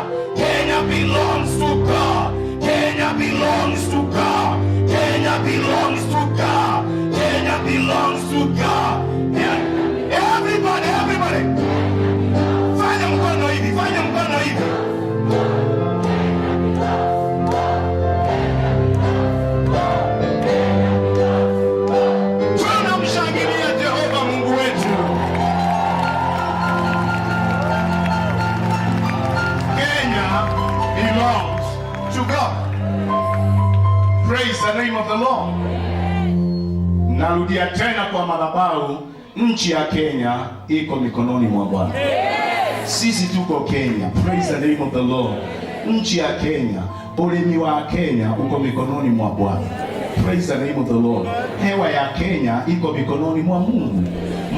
Kenya belongs to God. Kenya belongs to God. Kenya belongs to God. Kenya belongs to God. Yeah. Everybody, everybody. Fanya mkono hivi, fanya mkono hivi. Tunamshangilia Jehova Mungu wetu. Kenya belongs to God. Praise the name of the Lord. Narudia tena kwa madhabahu, nchi ya Kenya iko mikononi mwa Bwana. Sisi tuko Kenya. Praise the name of the Lord. Nchi ya Kenya, ulimi wa Kenya uko mikononi mwa Bwana. Praise the name of the Lord. Hewa ya Kenya iko mikononi mwa Mungu.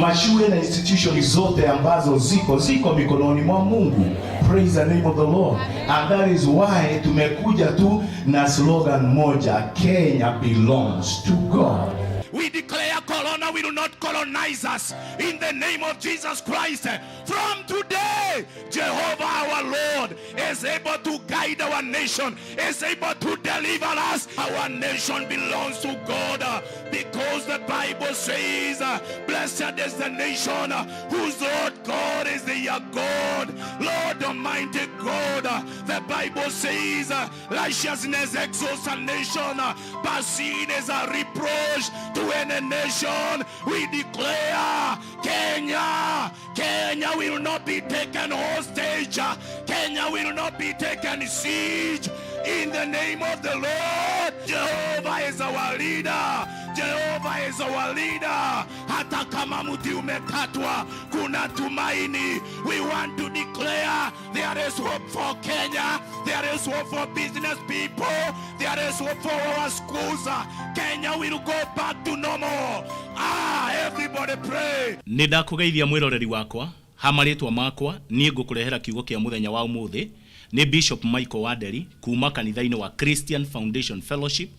Mashule na institution zote ambazo ziko mikononi mwa Mungu. Praise the name of the Lord. And that is why tumekuja tu na slogan moja, Kenya belongs to God. We declare Corona will not colonize us in the name of Jesus Christ. From today, Jehovah our Lord is able to guide our nation, is able to deliver us. Our nation belongs to God because the Bible says, blessed is the nation whose Lord God is their God. Lord Almighty God. The Bible says, righteousness exalts a nation, but sin is a reproach to any nation. We declare Kenya, Kenya will not be taken hostage. Kenya will not be taken siege. In the name of the Lord, Jehovah is our leader. Jehovah is our leader. Hata kama mti umekatwa, kuna tumaini. We want to declare there is hope for Kenya. There is hope for business people. There is hope for our schools. Kenya will go back to normal. Ah, everybody pray. Nĩ ndakũgeithia mwĩroreri wakwa ha marĩtwa makwa. Niĩ ngũkũrehera kiugo kĩa mũthenya wa ũmũthĩ nĩ Bishop Michael Wanderi kuma kanitha-inĩ wa Christian Foundation Fellowship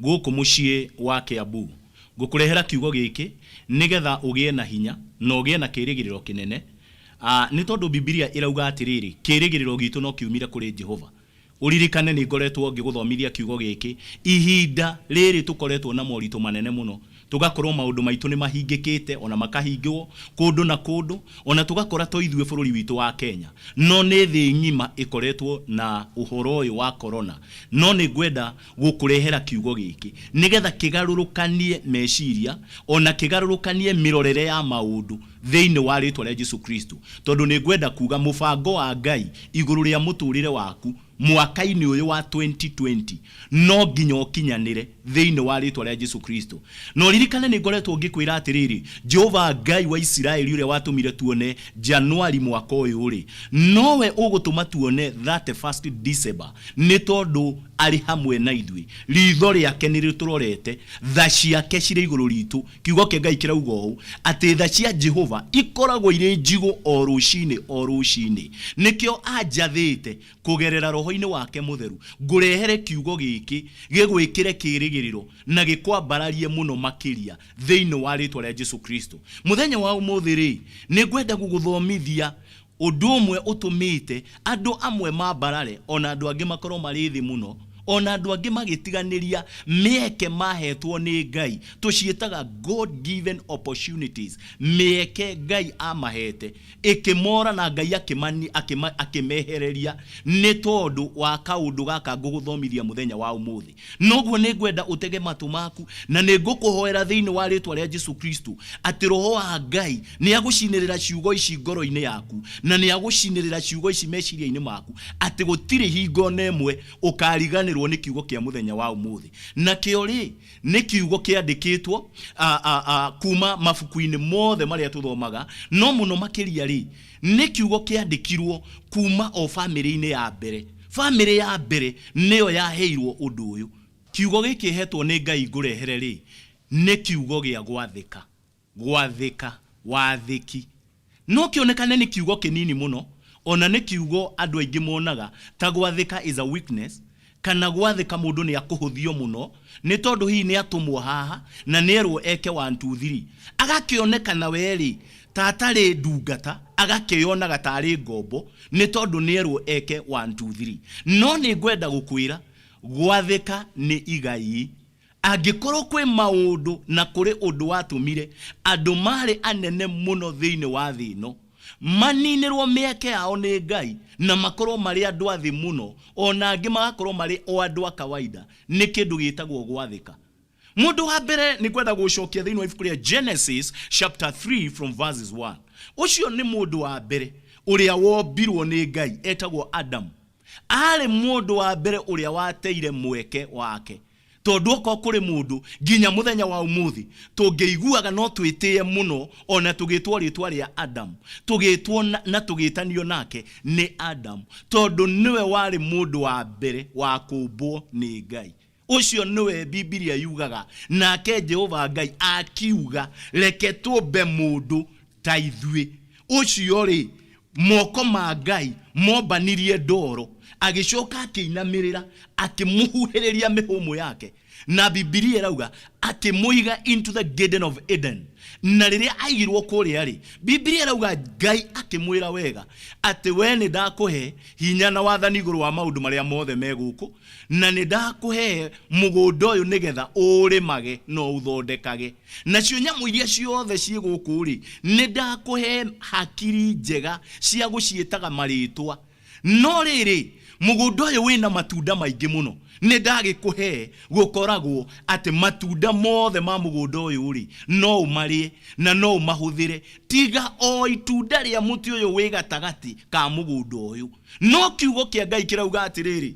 gũkũ mũciĩ wa Kiambu. Ngũkũrehera kiugo gĩkĩ nĩgetha ũgĩe na hinya na ũgĩe na kĩrĩgĩrĩro kĩnene. Nĩ tondũ Bibilia ĩrauga atĩrĩrĩ, kĩrĩgĩrĩro gitũ no kiumire kũrĩ Jehova. Ũririkane nĩ ngoretwo ngĩgũthomithia kiugo gĩkĩ ihinda rĩrĩ tũkoretwo na moritũ manene mũno, tũgakorwo maũndũ maitũ nĩ mahingĩkĩte ona makahingwo kũndũ na kũndũ, ona tũgakora to ithuĩ bũrũri witũ wa Kenya, no nĩ thĩ ng'ima ĩkoretwo na ũhoro ũyũ wa corona. No nĩ ngwenda gũkũrehera kiugo gĩkĩ nĩgetha kĩgarũrũkanie meciria ona kĩgarũrũkanie mĩrorere ya maũndũ thĩinĩ wa rĩtwa rĩa Jesu Kristo, tondũ nĩ ngwenda kuga mũbango wa Ngai igũrũ rĩa mũtũrĩre waku mwaka-inĩ ũyũ wa 2020 no nginya ũkinyanĩre thĩinĩ wa rĩtwa rĩa Jesu Kristo. Na ũririkane nĩ ngoretwo ngĩkwĩra atĩrĩrĩ, Jehova Ngai wa Isiraeli ũrĩa watũmire tuone Januari mwaka ũyũ rĩ, nowe ũgũtũma tuone 31st December, nĩ tondũ arĩ hamwe na ithuĩ, ritho rĩake nĩ rĩtũrorete, tha ciake cirĩ igũrũ ritũ. Kiugo kĩa Ngai kĩrauga ũũ atĩ tha cia Jehova ikoragwo irĩ njigũ o rũcinĩ o rũcinĩ. Nĩkĩo anjathĩte kũgerera roho-inĩ wake mũtheru ngũrehere kiugo gĩkĩ gĩgwĩkĩre kĩrĩgĩrĩro na gĩkwambararie mũno makĩria thĩinĩ wa rĩtwa rĩa Jesu Kristo. Mũthenya wa ũmũthĩ rĩ, nĩ ngwenda gũgũthomithia ũndũ ũmwe ũtũmĩte andũ amwe mambarare, ona andũ angĩ makorwo marĩ thĩ mũno, ona andũ angĩ magĩtiganĩria mĩeke mahetwo nĩ Ngai, tũciĩtaga God given opportunities, mĩeke Ngai amahete ĩkĩmora na Ngai akĩmehereria nĩ tondũ wa kaũndũ gaka ngũgũthomithia mũthenya wa ũmũthĩ. Noguo nĩ ngwenda ũtege matũ maku na nĩ ngũkũhoera thĩinĩ wa rĩtwa rĩa Jesu Kristo atĩ roho wa Ngai nĩ agũcinĩrĩra ciugo ici ngoro-inĩ yaku na nĩ agũcinĩrĩra ciugo ici meciria-inĩ maku, atĩ gũtirĩ hingo na ĩmwe ũkariganĩrwo nĩ kiugo kĩa mũthenya wa ũmũthĩ. Nakĩo rĩ, nĩ kiugo kĩandĩkĩtwo kuma mabuku-inĩ mothe marĩa tũthomaga, no mũno makĩria rĩ, nĩ kiugo kĩandĩkirwo kuma o bamĩrĩ-inĩ ya mbere. Bamĩrĩ ya mbere nĩyo yaheirwo ũndũ ũyũ. Kiugo gĩkĩ hetwo nĩ Ngai ngũrehere rĩ, nĩ kiugo gĩa gwathĩka. Gwathĩka, wathĩki. No kĩonekane nĩ kiugo kĩnini mũno, ona nĩ kiugo andũ aingĩ monaga ta gwathĩka is a weakness, kana gwathĩka mũndũ nĩ akũhũthio mũno, nĩ tondũ hihi nĩ atũmwo haha na nĩ erwo eke 1 2 3, agakĩonekana we rĩ Ta atarĩ ndungata, agakĩyonaga ta arĩ ngombo nĩ tondũ nĩerwo eke 1 2 3. No nĩ ngwenda gũkwĩra, gwathĩka nĩ igai. Angĩkorwo kwĩ maũndũ na kũrĩ ũndũ watũmire andũ marĩ anene mũno thĩinĩ wa thĩ ĩno maninĩrwo mĩeke yao nĩ Ngai na makorwo marĩ andũ a thĩ mũno, ona angĩ magakorwo marĩ o andũ a kawaida, nĩ kĩndũ gĩtagwo gwathĩka. Mũndũ wa mbere nĩ ngwenda gũcokia thĩinĩ wa ibuku rĩa Genesis chapter 3 from verses 1. Ũcio nĩ mũndũ wa mbere ũrĩa wombirwo nĩ Ngai, etagwo Adamu. Arĩ mũndũ wa mbere ũrĩa wateire mweke wake. Tondũ okorwo kũrĩ mũndũ nginya mũthenya wa ũmũthĩ tũngĩiguaga no twĩtĩe mũno ona tũgĩtwo rĩtwa rĩa Adamu, tũgĩtwo na tũgĩtanio nake nĩ Adamu, tondũ nĩwe warĩ mũndũ wa mbere wa kũmbwo nĩ Ngai. Ũcio nĩwe Bibilia yugaga, nake Jehova Ngai akiuga, reke tũmbe mũndũ ta ithuĩ. Ũcio-rĩ, moko ma Ngai mombanirie ndoro, agĩcoka akĩinamĩrĩra, akĩmũhuhĩrĩria mĩhũmũ yake. Na Bibilia ĩrauga, akĩmũiga into the garden of Eden. Na rĩrĩa aigirwo kũrĩa-rĩ, Bibilia ĩrauga Ngai akĩmwĩra wega, atĩ we nĩ ndakũhe hinya na wathani igũrũ wa maũndũ marĩa mothe me gũkũ, na nĩ ndakũhe mũgũnda ũyũ nĩgetha ũũrĩmage na ũũthondekage. Nacio nyamũ iria ciothe ciĩ gũkũ-rĩ, nĩ ndakũhe hakiri njega cia gũciĩtaga marĩĩtwa. No rĩrĩ, mũgũnda ũyũ wĩ na matunda maingĩ mũno, nĩ ndagĩkũhe gũkoragwo atĩ matunda mothe ma mũgũnda ũyũ-rĩ, no ũmarĩe na no ũmahũthĩre, tiga o itunda rĩa mũtĩ ũyũ wĩ gatagatĩ ka mũgũnda ũyũ. No kiugo kĩa Ngai kĩrauga atĩrĩrĩ,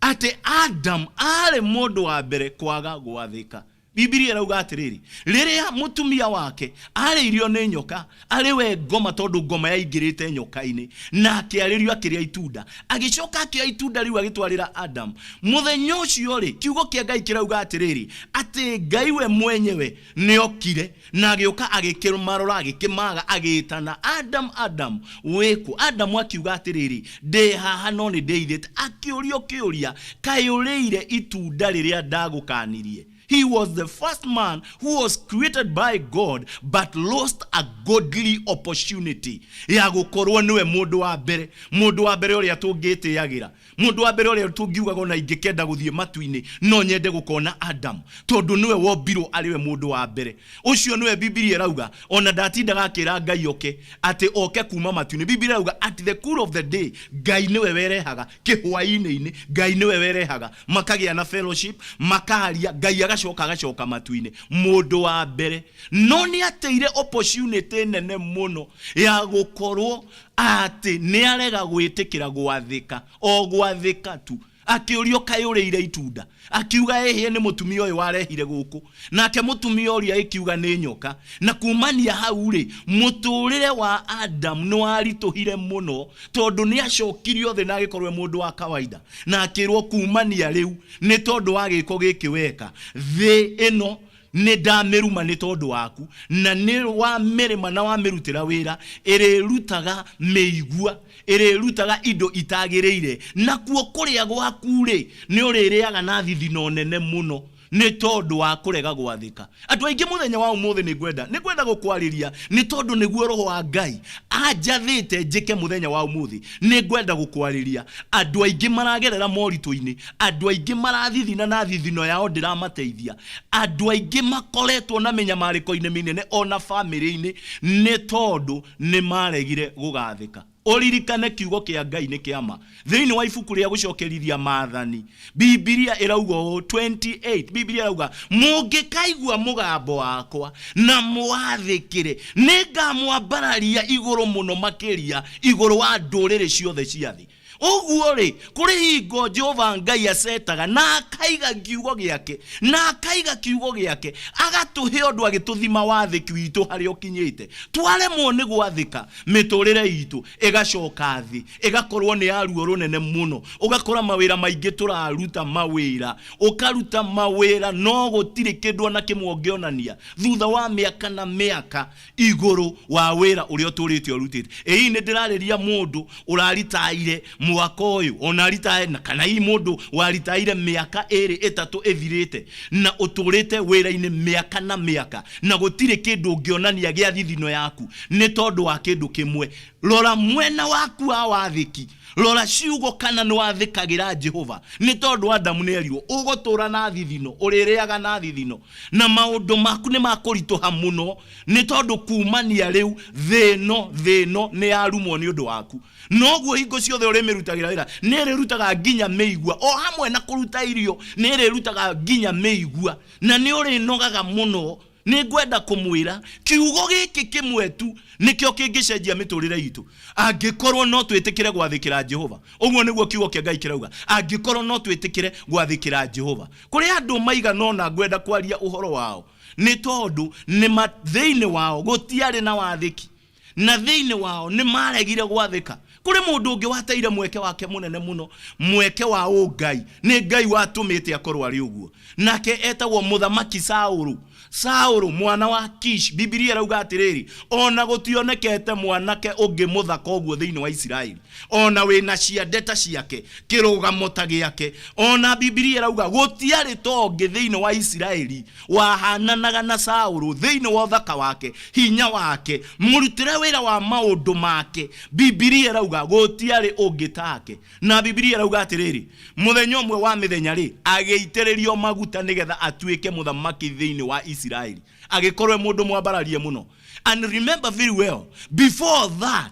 atĩ Adamu aarĩ mũndũ wa mbere kwaga gwathĩka. Bibilia ĩrauga atĩrĩrĩ, rĩrĩa mũtumia wake arĩirio nĩ nyoka, arĩ we ngoma, tondũ ngoma yaingĩrĩte nyoka-inĩ, na akĩarĩrio akĩrĩa itunda, agĩcoka akĩoya itunda rĩu agĩtwarĩra Adamu. Mũthenya ũcio-rĩ, kiugo kĩa Ngai kĩrauga atĩrĩrĩ, atĩ Ngai we mwenyewe nĩokire na agĩũka agĩkĩmarora, agĩkĩmaga, agĩĩtana, Adamu, Adamu, wĩ kũ? Adamu akiuga atĩrĩrĩ, ndĩ haha no nĩ ndĩithĩte. Akĩũrio kĩũria, kaĩ ũrĩire itunda rĩrĩa ndagũkanirie? He was the first man who was created by God but lost a godly opportunity ya gũkorwo nĩwe mũndũ wa mbere, mũndũ wa mbere ũrĩa tũngĩtĩagĩra, mũndũ wa mbere ũrĩa tũngiugaga ona ingĩkenda gũthiĩ matu-inĩ no nyende gũkona Adam, tondũ nĩwe wombirwo arĩ we mũndũ wa mbere. Ũcio nĩwe Bibilia ĩrauga ona ndatindaga akĩra Ngai oke, atĩ oke kuma matu-inĩ. Bibilia ĩrauga at the cool of the day Ngai nĩwe werehaga, kĩhwaĩ-inĩ Ngai nĩwe werehaga, makagĩa na fellowship, makaria, Ngai agacoka agacoka matu-inĩ. Mũndũ wa mbere no nĩ ateire opportunity nene mũno ya gũkorwo atĩ nĩ arega gwĩtĩkĩra gwathĩka, o gwathĩka tu. Akĩũrio kaĩ ũrĩire itunda, akiuga ĩhĩ nĩ mũtumia ũyũ warehire gũkũ, nake mũtumia ũrĩa ĩkiuga nĩ nyoka. Na kumania hau rĩ, mũtũrĩre wa Adam nĩ waritũhire mũno, tondũ nĩ acokirio thĩ na agĩkorwo e mũndũ wa kawaida, na akĩrwo kumania rĩu nĩ tondũ wa gĩko gĩkĩ weka, thĩ ĩno nĩ ndamĩruma nĩ tondũ waku, na nĩ wamĩrĩma na wamĩrutĩra wĩra, ĩrĩrutaga mĩigua, ĩrĩrutaga indo itagĩrĩire, nakuo kũrĩa gwaku rĩ, nĩ ũrĩrĩaga na thithino nene mũno nĩ tondũ wa kũrega gwathĩka. Andũ aingĩ mũthenya wa ũmũthĩ nĩ ngwenda gũkwarĩria nĩ tondũ nĩguo Roho wa Ngai anjathĩte njĩke mũthenya wa ũmũthĩ. Nĩ ngwenda gũkwarĩria. Andũ aingĩ maragerera moritũ-inĩ, andũ aingĩ marathithina na thithino yao ndĩramateithia, andũ aingĩ makoretwo na mĩnyamarĩko-inĩ mĩnene ona bamĩrĩ-inĩ nĩ tondũ nĩ maregire gũgathĩka. Ũririkane kiugo kĩa Ngai nĩ kĩa ma. Thĩinĩ wa ibuku rĩa gũcokerithia maathani, Bibilia ĩrauga ũũ 28, Bibilia ĩrauga, mũngĩkaigua mũgambo wakwa na mũwathĩkĩre, nĩ ngamwambararia igũrũ mũno makĩria igũrũ wa ndũrĩrĩ ciothe cia thĩ. Ũguo rĩ, kũrĩ hingo Jehova Ngai acetaga na akaiga kiugo gĩake, na akaiga kiugo gĩake, agatũhe ũndũ agĩtũthima wathĩki witũ harĩa ũkinyĩte. Twaremwo nĩ gwathĩka, mĩtũrĩre itũ ĩgacoka thĩ, ĩgakorwo nĩ ya ruo rũnene mũno. Ũgakora mawĩra maingĩ tũraruta mawĩra, ũkaruta mawĩra no gũtirĩ kĩndũ ona kĩmwe ũngĩonania thutha wa mĩaka na mĩaka igũrũ wa wĩra ũrĩa ũtũrĩte ũrutĩte. Ĩĩ nĩ ndĩrarĩria mũndũ ũraritaire Mwaka ũyũ ona ritae na kana hihi mũndũ waritaire mĩaka ĩrĩ ĩtatũ ĩthirĩte na ũtũrĩte wĩra-inĩ mĩaka na mĩaka na gũtirĩ kĩndũ ũngĩonania gĩa thithino yaku nĩ tondũ wa kĩndũ kĩmwe. Rora mwena waku wa wathĩki, rora ciugo kana nĩ wathĩkagĩra Jehova, nĩ tondũ Adamu nĩ erirwo ũgũtũra na thithino, ũrĩrĩaga na thithino na maũndũ maku nĩ makũritũha mũno, nĩ tondũ kumania rĩu thĩ ĩno thĩ ĩno nĩ yarumwo nĩ ũndũ waku. Noguo hingo ciothe ũrĩmĩrutagĩra wĩra, nĩ ĩrĩrutaga nginya mĩigua, o hamwe na kũruta irio, nĩ ĩrĩrutaga nginya mĩigua, na nĩ ũrĩnogaga mũno. Nĩ ngwenda kũmwĩra kiugo gĩkĩ kĩmwe tu nĩkĩo kĩngĩcenjia mĩtũrĩre itũ, angĩkorwo no twĩtĩkĩre gwathĩkĩra Jehova. Ũguo nĩguo kiugo kĩa Ngai kĩrauga, angĩkorwo no twĩtĩkĩre gwathĩkĩra Jehova. Kũrĩ andũ maigana ũna ngwenda kwaria ũhoro wao, nĩ tondũ nĩ thĩinĩ wao gũtiarĩ na wathĩki, na thĩinĩ wao nĩ maregire gwathĩka. Kũrĩ mũndũ ũngĩ wateire mweke wake mũnene mũno, mweke wa ũngai, nĩ Ngai watũmĩte akorwo arĩ ũguo, nake etagwo Mũthamaki Saũlũ. Saũlũ mwana wa Kish, Bibilia ĩrauga atĩrĩrĩ, ona gũtionekete mwanake ũngĩ mũthaka ũguo thĩinĩ wa Isiraeli, ona wĩna ciande ta ciake, kĩrũgamo ta gĩake. Ona Bibilia ĩrauga gũtiarĩ ta ũngĩ thĩinĩ wa Isiraeli wahananaga na Saũlũ thĩinĩ wa ũthaka wake, hinya wake, mũrutĩre wĩra wa maũndũ make. Bibilia ĩrauga gũtiarĩ ũngĩ take. Na Bibilia ĩrauga atĩrĩrĩ, mũthenya ũmwe wa mĩthenya rĩ, agĩitĩrĩrio maguta nĩgetha atuĩke mũthamaki thĩinĩ wa Isiraeli, agĩkorwo e mũndũ mwambararie mũno. And remember very well, before that,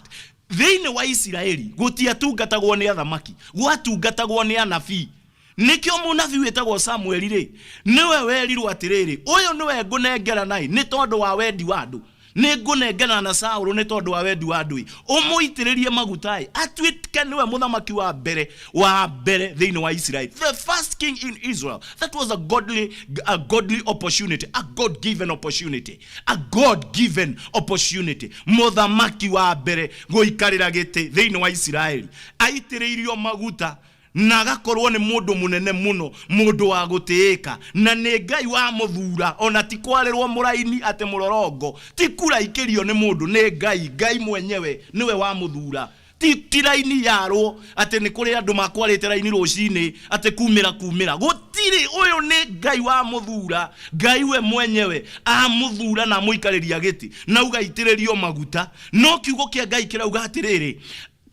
thĩinĩ wa Isiraeli gũtiatungatagwo nĩ athamaki, gwatungatagwo nĩ anabii. Nĩkĩo mũnabii wĩtagwo Samueli rĩ, nĩwe werirwo atĩrĩrĩ, ũyũ nĩwe ngũnengera naĩ nĩ tondũ wa wendi wa andũ, nĩ ngũnengera na Saũlũ nĩ tondũ wa wendi wa andũ, ũmũitĩrĩrie maguta ĩ, atuĩke nĩwe mũthamaki wa mbere wa mbere thĩinĩ wa Isiraeli, the first king in Israel. That was a godly opportunity, a God given opportunity, a God given opportunity. Mũthamaki wa mbere gũikarĩra gĩtĩ thĩinĩ wa Isiraeli, aitĩrĩirio maguta na agakorwo nĩ mũndũ mũnene mũno, mũndũ wa gũtĩĩka, na nĩ Ngai wamũthura. Ona ti kwarĩrwo mũraini atĩ mũrorongo, ti kura ikĩrio nĩ mũndũ, nĩ Ngai. Ngai mwenyewe nĩwe wamũthura. Ti raini yarwo atĩ nĩ kũrĩ andũ makwarĩte raini rũcinĩ atĩ kumĩra kumĩra, gũtirĩ. Ũyũ nĩ Ngai wamũthura. Ngai we mwenyewe amũthura na amũikarĩria gĩtĩ na ugaitĩrĩrio maguta. No kiugo kĩa Ngai kĩrauga atĩrĩrĩ,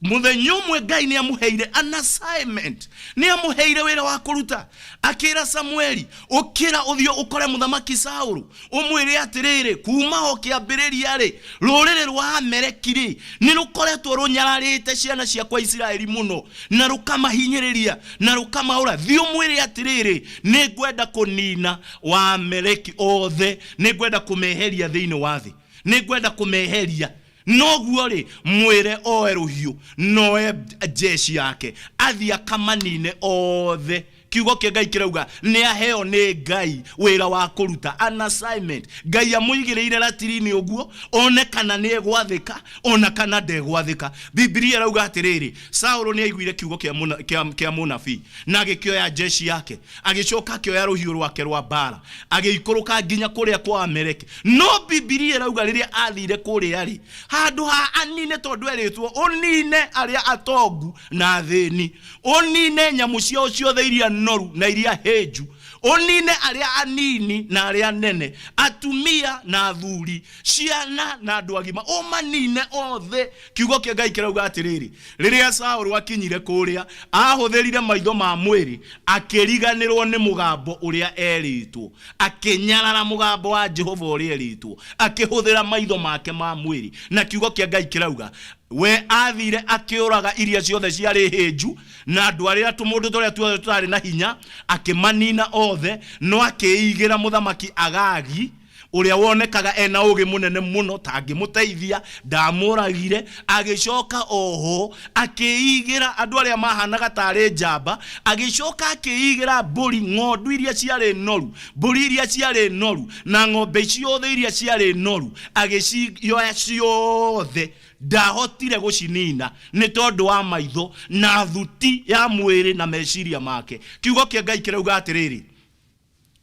mũthenya ũmwe Ngai nĩ amũheire an assignment, nĩ amũheire wĩra wa kũruta. Akĩra Samueli, ũkĩra ũthiĩ ũkore Mũthamaki Saũlũ, ũmwĩre atĩrĩrĩ, kuma o kĩambĩrĩria rĩ, rũrĩrĩ rwa Ameleki rĩ, nĩ rũkoretwo rũnyararĩte ciana ciakwa Isiraeli mũno na rũkamahinyĩrĩria na rũkamaũra. Thiĩ ũmwĩre atĩrĩrĩ, nĩ ngwenda kũnina wa Ameleki othe, nĩ ngwenda kũmeheria thĩinĩ wa thĩ, nĩ ngwenda kũmeheria. Noguo rĩ, mwĩre oe rũhiũ noe jeshi yake athiĩ akamanine othe. Kiugo kĩa Ngai kĩrauga nĩ aheo nĩ Ngai wĩra wa kũruta, an assignment. Ngai amũigĩrĩire ratiri-inĩ ũguo one kana nĩ egwathĩka ona kana ndegwathĩka. Bibilia ĩrauga atĩrĩrĩ, Saũlũ nĩ aiguire kiugo kĩa mũnabii na agĩkĩoya jeshi yake, agĩcoka akĩoya rũhiũ rwake rwa mbara, agĩikũrũka nginya kũrĩa kwa Ameleki. No Bibilia ĩrauga rĩrĩa athire kũrĩa rĩ, handũ ha anine, tondũ erĩtwo ũnine arĩa atongu na athĩni, ũnine nyamũ ciao ciothe iria noru na iria hĩnju, ũnine arĩa anini na arĩa anene, atumia na athuri, ciana na andũ agima, ũmanine othe. Kiugo kĩa Ngai kĩrauga atĩrĩrĩ, rĩrĩa Saũlũ akinyire kũrĩa, ahũthĩrire maitho ma mwĩrĩ, akĩriganĩrwo nĩ mũgambo ũrĩa erĩtwo, akĩnyarara mũgambo wa Jehova ũrĩa erĩtwo, akĩhũthĩra maitho make ma mwĩrĩ. Na kiugo kĩa Ngai kĩrauga we athire akĩũraga iria ciothe ciarĩ hĩnju na andũ arĩa tũmũndũ tũrĩa tuothe tũtarĩ na hinya, akĩmanina othe, no akĩigĩra Mũthamaki Agagi, ũrĩa wonekaga ena ũgĩ mũnene mũno tangĩmũteithia, ndamũragire. Agĩcoka oho akĩigĩra andũ arĩa mahanaga tarĩ njamba, agĩcoka akĩigĩra mbũri, ng'ondu iria ciarĩ noru, mbũri iria ciarĩ noru na ng'ombe ciothe iria ciarĩ noru, agĩcioya ciothe. Ndahotire gũcinina nĩ tondũ wa maitho na thuti ya mwĩrĩ na meciria make. Kiugo kĩa Ngai kĩrauga atĩrĩrĩ,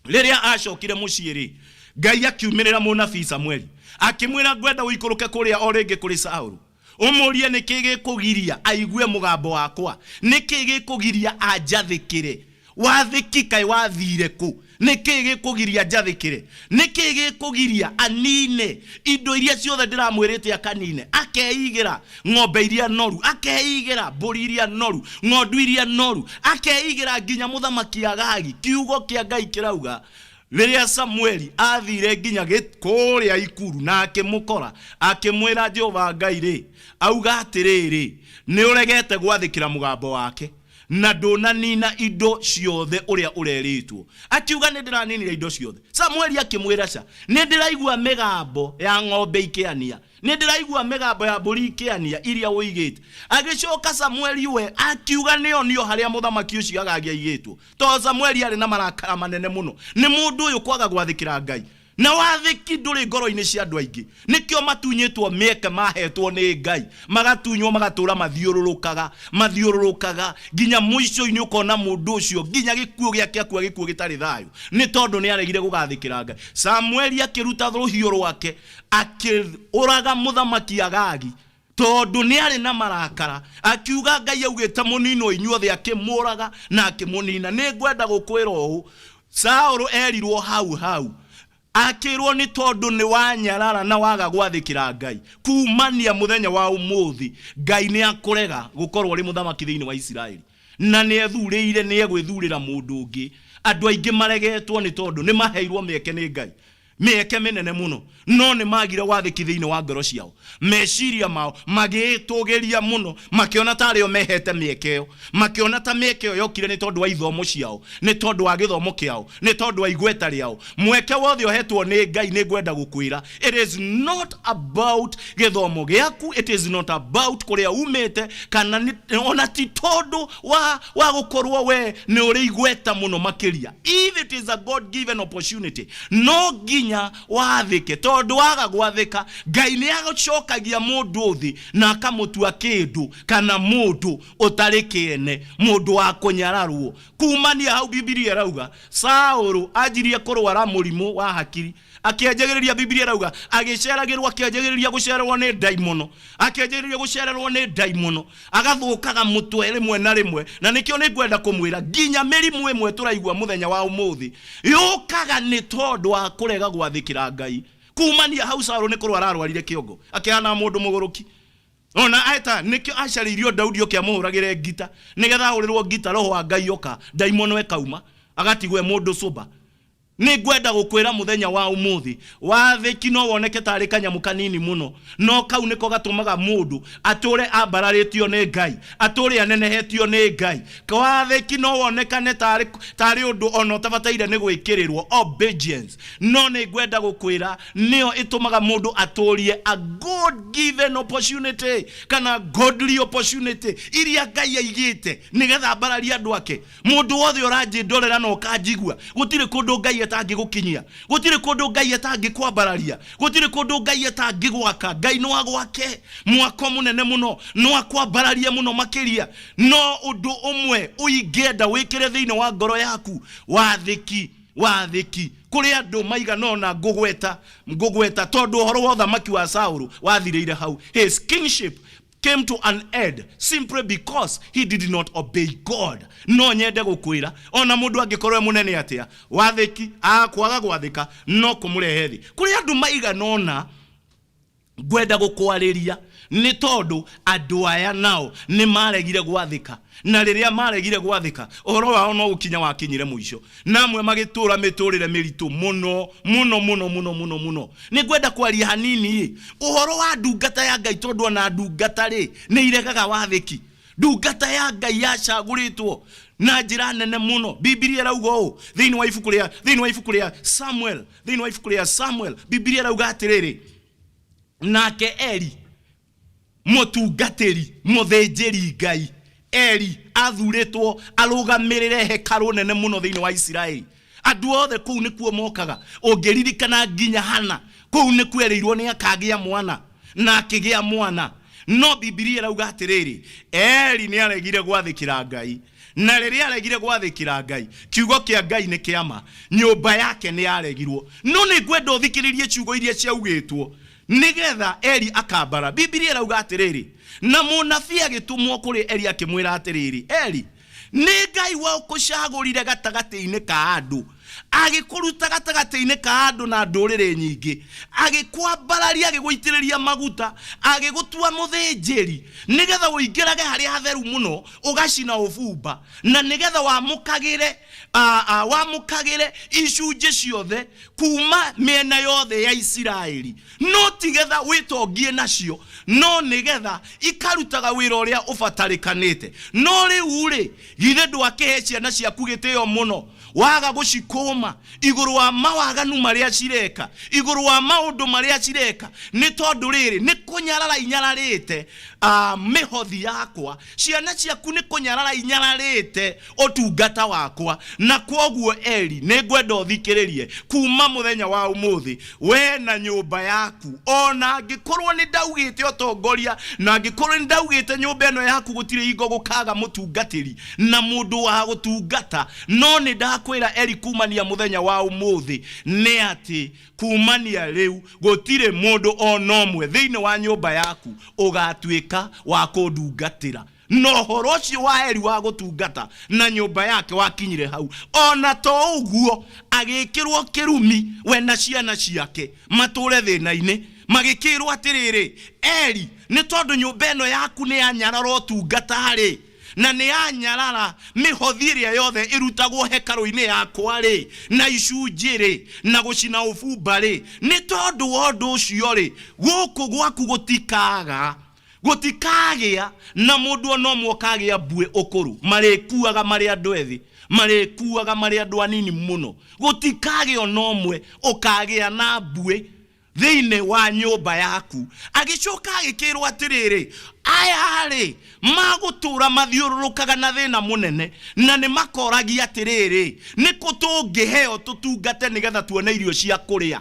rĩrĩa acokire mũciĩ rĩ, Ngai akiumĩrĩra mũnabii Samueli akĩmwĩra, ngwenda ũikũrũke kũrĩa o rĩngĩ kũrĩ Saũlũ. Ũmũrie nĩkĩ gĩkũgiria aigue mũgambo wakwa, nĩkĩ gĩkũgiria anjathĩkĩre. Wathĩki kaĩ wathire kũ? Nĩkĩ gĩkũgiria njathĩkĩre? Nĩkĩ gĩkũgiria anine indo iria ciothe ndĩramwĩrĩte akanine? Akeigĩra ng'ombe iria noru, akeigĩra mbũri iria noru, ng'ondu iria noru, akeigĩra nginya mũthamaki Agagi. Kiugo kĩa Ngai kĩrauga rĩrĩa Samueli athire nginya kũrĩa ikuru na akĩmũkora, akĩmwĩra Jehova Ngai rĩ, auga atĩrĩrĩ, nĩ ũregete gwathĩkĩra mũgambo wake na ndũnanina indo ciothe ũrĩa ũrerĩtwo. Akiuga nĩ ndĩraninire indo ciothe. Samueli akĩmwĩra ca, nĩ ndĩraigua mĩgambo ya ng'ombe ikĩania, nĩ ndĩraigua mĩgambo ya mbũri ikĩania iria ũigĩte. Agĩcoka Samueli we akiuga nĩ onio harĩa mũthamaki ũcio Agagi aigĩtwo. Tondũ Samueli arĩ na marakara manene mũno nĩ mũndũ ũyũ kwaga gwathĩkĩra Ngai. Na wathĩki ndũrĩ ngoro-inĩ cia andũ aingĩ. Nĩkĩo matunyĩtwo mĩeke mahetwo nĩ Ngai, magatunywo magatũra mathiũrũrũkaga, mathiũrũrũkaga, nginya mũico-inĩ ũkona mũndũ ũcio nginya gĩkuũ gĩake akua gĩkuũ gĩtarĩ thayũ, nĩ tondũ nĩ aregire gũgathĩkĩra Ngai. Samueli akĩruta rũhiũ rwake akĩũraga mũthamaki Agagi. Tondũ nĩ arĩ na marakara, akiuga Ngai augĩte mũninwo inyuothe, akĩmũraga na akĩmũnina. Nĩ ngwenda gũkwĩra ũũ, Saũlũ erirwo hau hau, akĩrwo nĩ tondũ nĩ wanyarara na waga gwathĩkĩra Ngai, kumania mũthenya wa ũmũthĩ Ngai nĩ akũrega gũkorwo ũrĩ mũthamaki thĩinĩ wa Isiraeli. Na nĩ ethurĩire, nĩ egwĩthurĩra mũndũ ũngĩ. Andũ aingĩ maregetwo nĩ tondũ nĩ maheirwo mĩeke nĩ Ngai. Mĩeke mĩnene mũno, no nĩ maagire wathĩki thĩinĩ wa ngoro ciao. Meciria mao magĩĩtũgĩria mũno, makĩona ta arĩ o mehete mĩeke ĩyo, makĩona ta mĩeke ĩyo yokire nĩ tondũ wa ithomo ciao, nĩ tondũ wa gĩthomo kĩao, nĩ tondũ wa igweta rĩao. Mweke wothe ũhetwo nĩ Ngai, nĩ ngwenda gũkwĩra, it is not about gĩthomo gĩaku, it is not about kũrĩa umĩte, kana ona ti tondũ wa, wa gũkorwo we nĩ ũrĩ igweta mũno makĩria. If it is a God given opportunity, no nginya wathĩke, tondũ waga gwathĩka, Ngai nĩ acokagia mũndũ thĩ na akamũtua kĩndũ kana mũndũ ũtarĩ kĩene, mũndũ wa kũnyararwo. Kumania hau Bibilia ĩrauga Saũlũ anjirie kũrwara mũrimũ wa hakiri. Akĩanjagĩrĩria, Bibilia ĩrauga, agĩceragĩrwo, akĩanjagĩrĩria gũcererwo nĩ ndaimono, akĩanjagĩrĩria gũcererwo nĩ ndaimono, agathũkaga mũtwe rĩmwe na rĩmwe. Na nĩkĩo nĩ ngwenda kũmwĩra, nginya mĩrimũ ĩmwe tũraigua mũthenya wa ũmũthĩ yũkaga nĩ tondũ wa kũrega gwathĩkĩra Ngai. Kumania hau Saũlũ nĩ kũrwara arwarire kĩongo, akĩhana mũndũ mũgũrũki. Ona eta nĩkĩo acarĩirio Daudi oke amũhũragĩre ngita, nĩgetha ahũrĩrwo ngita roho wa Ngai oka, ndaimono ĩkauma, agatigwo e mũndũ sober. Nĩ ngwenda gũkwĩra mũthenya wa ũmũthĩ, wathĩki no woneke tarĩ kanyamũ kanini mũno, no kau nĩko gatũmaga mũndũ atũre ambararĩtio nĩ Ngai, atũre anenehetio nĩ Ngai. Wathĩki no wonekane tarĩ tarĩ ũndũ ona ũtabataire nĩ gwĩkĩrĩrwo, obedience, no nĩ ngwenda gũkwĩra nĩyo ĩtũmaga mũndũ atũrie a God given opportunity kana godly opportunity iria Ngai aigĩte nĩgetha ambararie andũ ake. Mũndũ wothe ũranjĩndorera na ũkanjigua, gũtirĩ kũndũ Ngai atangĩgũkinyia, gũtirĩ kũndũ Ngai atangĩkwambararia, gũtirĩ kũndũ Ngai atangĩgwaka. Ngai no agwake mwako mũnene mũno, no akwambararie mũno makĩria. No ũndũ ũmwe ũingĩenda wĩkĩre thĩinĩ wa ngoro yaku, wathĩki, wathĩki. Kũrĩ andũ maigana ũna ngũgweta, ngũgweta tondũ ũhoro wa ũthamaki wa Saũlũ wathirĩire hau. His kingship came to an end simply because he did not obey God. No nyende gũkwĩra ona mũndũ angĩkorwo e mũnene atĩa, wathĩki a kwaga gwathĩka no kũmũrehe thĩ. Kũrĩ andũ maigana ũna ngwenda gũkwarĩria nĩ tondũ andũ aya nao nĩ maregire gwathĩka, na rĩrĩa maregire gwathĩka ũhoro wao no gũkinya wakinyire mũico, na amwe magĩtũra mĩtũrĩre mĩritũ mũno mũno mũno mũno mũno mũno. Nĩ ngwenda kwaria hanini-ĩ ũhoro wa ndungata ya Ngai, tondũ ona ndungata rĩ nĩ iregaga wathĩki. Ndungata ya Ngai yacagũrĩtwo na njĩra nene mũno. Bibilia ĩrauga ũũ thĩinĩ wa ibuku rĩa thĩinĩ wa ibuku rĩa Samuel, thĩinĩ wa ibuku rĩa Samuel, Bibilia ĩrauga atĩrĩrĩ, nake Eli mũtungatĩri mũthĩnjĩri Ngai, Eli athurĩtwo arũgamĩrĩre hekarũ nene mũno thĩinĩ wa Isiraeli. Andũ othe kũu nĩkuo mokaga. Ũngĩririkana nginya Hana kũu nĩkuo erĩirwo nĩ akagĩa mwana, na akĩgĩa mwana. No Bibilia ĩrauga atĩrĩrĩ, Eli nĩ aregire gwathĩkĩra Ngai. Na rĩrĩa aregire gwathĩkĩra Ngai, kiugo kĩa Ngai nĩ kĩa ma, nyũmba yake nĩ yaregirwo. No nĩ ngwenda ũthikĩrĩrie ciugo iria ciaugĩtwo. Nĩgetha Eli akambara. Bibilia ĩrauga atĩrĩrĩ, na mũnabii agĩtũmwo kũrĩ Eli akĩmwĩra atĩrĩrĩ, Eli, nĩ Ngai wakũcagũrire gatagatĩ-inĩ ka andũ, agĩkũruta gatagatĩ-inĩ ka andũ na ndũrĩrĩ nyingĩ, agĩkwambararia, agĩgũitĩrĩria maguta, agĩgũtua mũthĩnjĩri, nĩgetha ũingĩrage harĩa hatheru mũno ũgacina ũbumba, na nĩgetha wamũkagĩre wamũkagĩre icunjĩ ciothe kuma mĩena yothe ya Isiraeli, no ti getha wĩtongie nacio, no nĩ getha ikarutaga wĩra ũrĩa ũbatarĩkanĩte. No rĩu-rĩ, githĩ ndwakĩhe ciana ciaku gĩtĩo mũno, waga gũcikũũma igũrũ wa mawaganu marĩa cireka, igũrũ wa maũndũ marĩa cireka? Nĩ tondũ rĩrĩ, nĩ kũnyarara inyararĩte mĩhothi yakwa, ciana ciaku nĩ kũnyarara inyararĩte ũtungata wakwa. Na kwoguo Eli, nĩ ngwenda ũthikĩrĩrie, kuma mũthenya wa ũmũthĩ, we na nyũmba yaku, o na angĩkorwo nĩ ndaugĩte ũtongoria, na angĩkorwo nĩ ndaugĩte nyũmba ĩno yaku gũtirĩ hingo gũkaga mũtungatĩri na mũndũ wa gũtungata, no nĩ ndakwĩra Eli, kumania mũthenya wa ũmũthĩ nĩ atĩ kumania rĩu gũtirĩ mũndũ o na ũmwe thĩinĩ wa nyũmba yaku ũgatuĩka wa kũndungatĩra. Na ũhoro ũcio wa Eli wa gũtungata na nyũmba yake wakinyire hau. O na to ũguo, agĩĩkĩrwo kĩrumi we na ciana ciake matũũre thĩna-inĩ, magĩkĩĩrwo atĩrĩrĩ, Eli, nĩ tondũ nyũmba ĩno yaku nĩ yanyarara ũtungata-rĩ, na nĩ yanyarara mĩhothi ĩrĩa yothe ĩrutagwo hekarũ-inĩ yakwa-rĩ, na icunjĩ-rĩ, na gũcina ũbumba-rĩ, nĩ tondũ wa ũndũ ũcio-rĩ, gũkũ gwaku gũtikaaga Gũtikagĩa na mũndũ o na ũmwe ũkagĩa mbuĩ ũkũrũ, marĩkuaga marĩ andũ ethĩ, marĩkuaga marĩ andũ anini mũno. Gũtikagĩa o na ũmwe ũkagĩa na mbuĩ thĩinĩ wa nyũmba yaku. Agĩcoka agĩkĩrwo atĩrĩrĩ, aya-rĩ, magũtũũra mathiũrũrũkaga na thĩna mũnene, na nĩ makoragia atĩrĩrĩ, nĩ kũ tũngĩheo tũtungate nĩgetha tuone irio cia kũrĩa?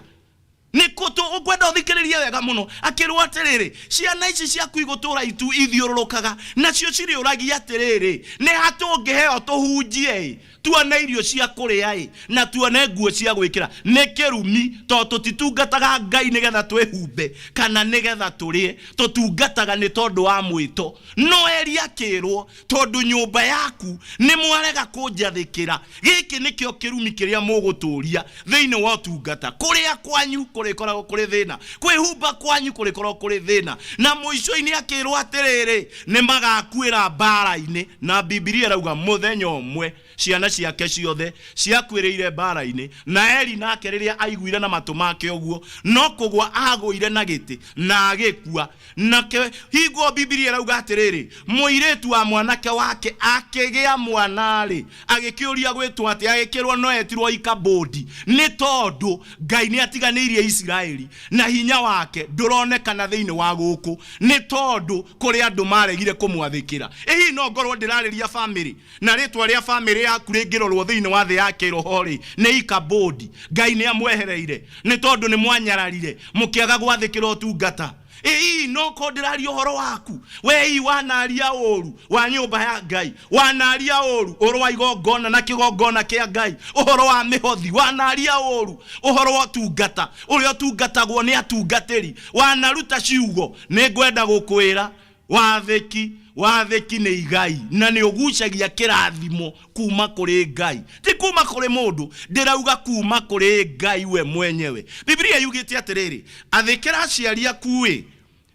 Nĩ kũ tũ ũkwenda ũthikĩrĩrie wega mũno. Akĩrwo atĩrĩrĩ, ciana ici ciaku igũtũũra itu ithiũrũrũkaga, nacio cirĩũragia atĩrĩrĩ, nĩ ha tũngĩheo tũhunjie-ĩ, tuone irio cia kũrĩa-ĩ, na tuone nguo cia gwĩkĩra? Nĩ kĩrumi, tondũ tũtitungataga Ngai nĩgetha twĩhumbe kana nĩgetha tũrĩe, tũtungataga nĩ tondũ wa mwĩto. No Eli akĩrwo, Tondũ nyũmba yaku nĩ mwarega kũnjathĩkĩra, gĩkĩ nĩkĩo kĩrumi kĩrĩa mũgũtũũria thĩinĩ wa ũtungata, kũrĩa kwanyu kũrĩkoragwo kũrĩ thĩna, kwĩhumba kwanyu kũrĩkoragwo kũrĩ thĩna. Na mũico-inĩ akĩrwo atĩrĩrĩ, nĩ magakuĩra mbaara-inĩ. Na Bibilia ĩrauga mũthenya ũmwe ciana ciake ciothe ciakuĩrĩire mbaara-inĩ, na Eli nake rĩrĩa aiguire na matũ make ũguo, no kũgwa aagũire na gĩtĩ na agĩkua. Nake hingo Bibilia ĩrauga atĩrĩrĩ, mũirĩtu wa mwanake wake akĩgĩa mwana-rĩ, agĩkĩũria gwĩtwo atĩa? Agĩkĩrwo no etirwo Ikabodi, nĩ tondũ Ngai nĩ atiganĩirie Isiraeli, na hinya wake ndũronekana thĩinĩ wa gũkũ, nĩ tondũ kũrĩ andũ maregire kũmwathĩkĩra. Ĩ hihi no ngorwo ndĩrarĩria famĩlĩ, na rĩtwa rĩa famĩlĩ yaku rĩngĩrorwo thĩinĩ wa thĩ ya kĩroho-rĩ, nĩ Ikabodi. Ngai nĩ amwehereire, nĩ tondũ nĩ mwanyararire, mũkĩaga gwathĩkĩra ũtungata. Ĩ hihi no korwo ndĩraria ũhoro waku, we hihi wanaria ũru wa nyũmba ya Ngai, wanaria ũru ũhoro wa igongona na kĩgongona kĩa Ngai, ũhoro wa mĩhothi, wanaria ũru ũhoro wa ũtungata ũrĩa ũtungatagwo nĩ atungatĩri, wanaruta ciugo. Nĩ ngwenda gũkwĩra wathĩki, wathĩki nĩ igai na nĩ ũgucagia kĩrathimo kuma kũrĩ Ngai, ti kuma kũrĩ mũndũ, ndĩrauga kuma kũrĩ Ngai we mwenyewe. Bibilia yugĩte atĩrĩrĩ, athĩkĩra aciari aku-ĩ,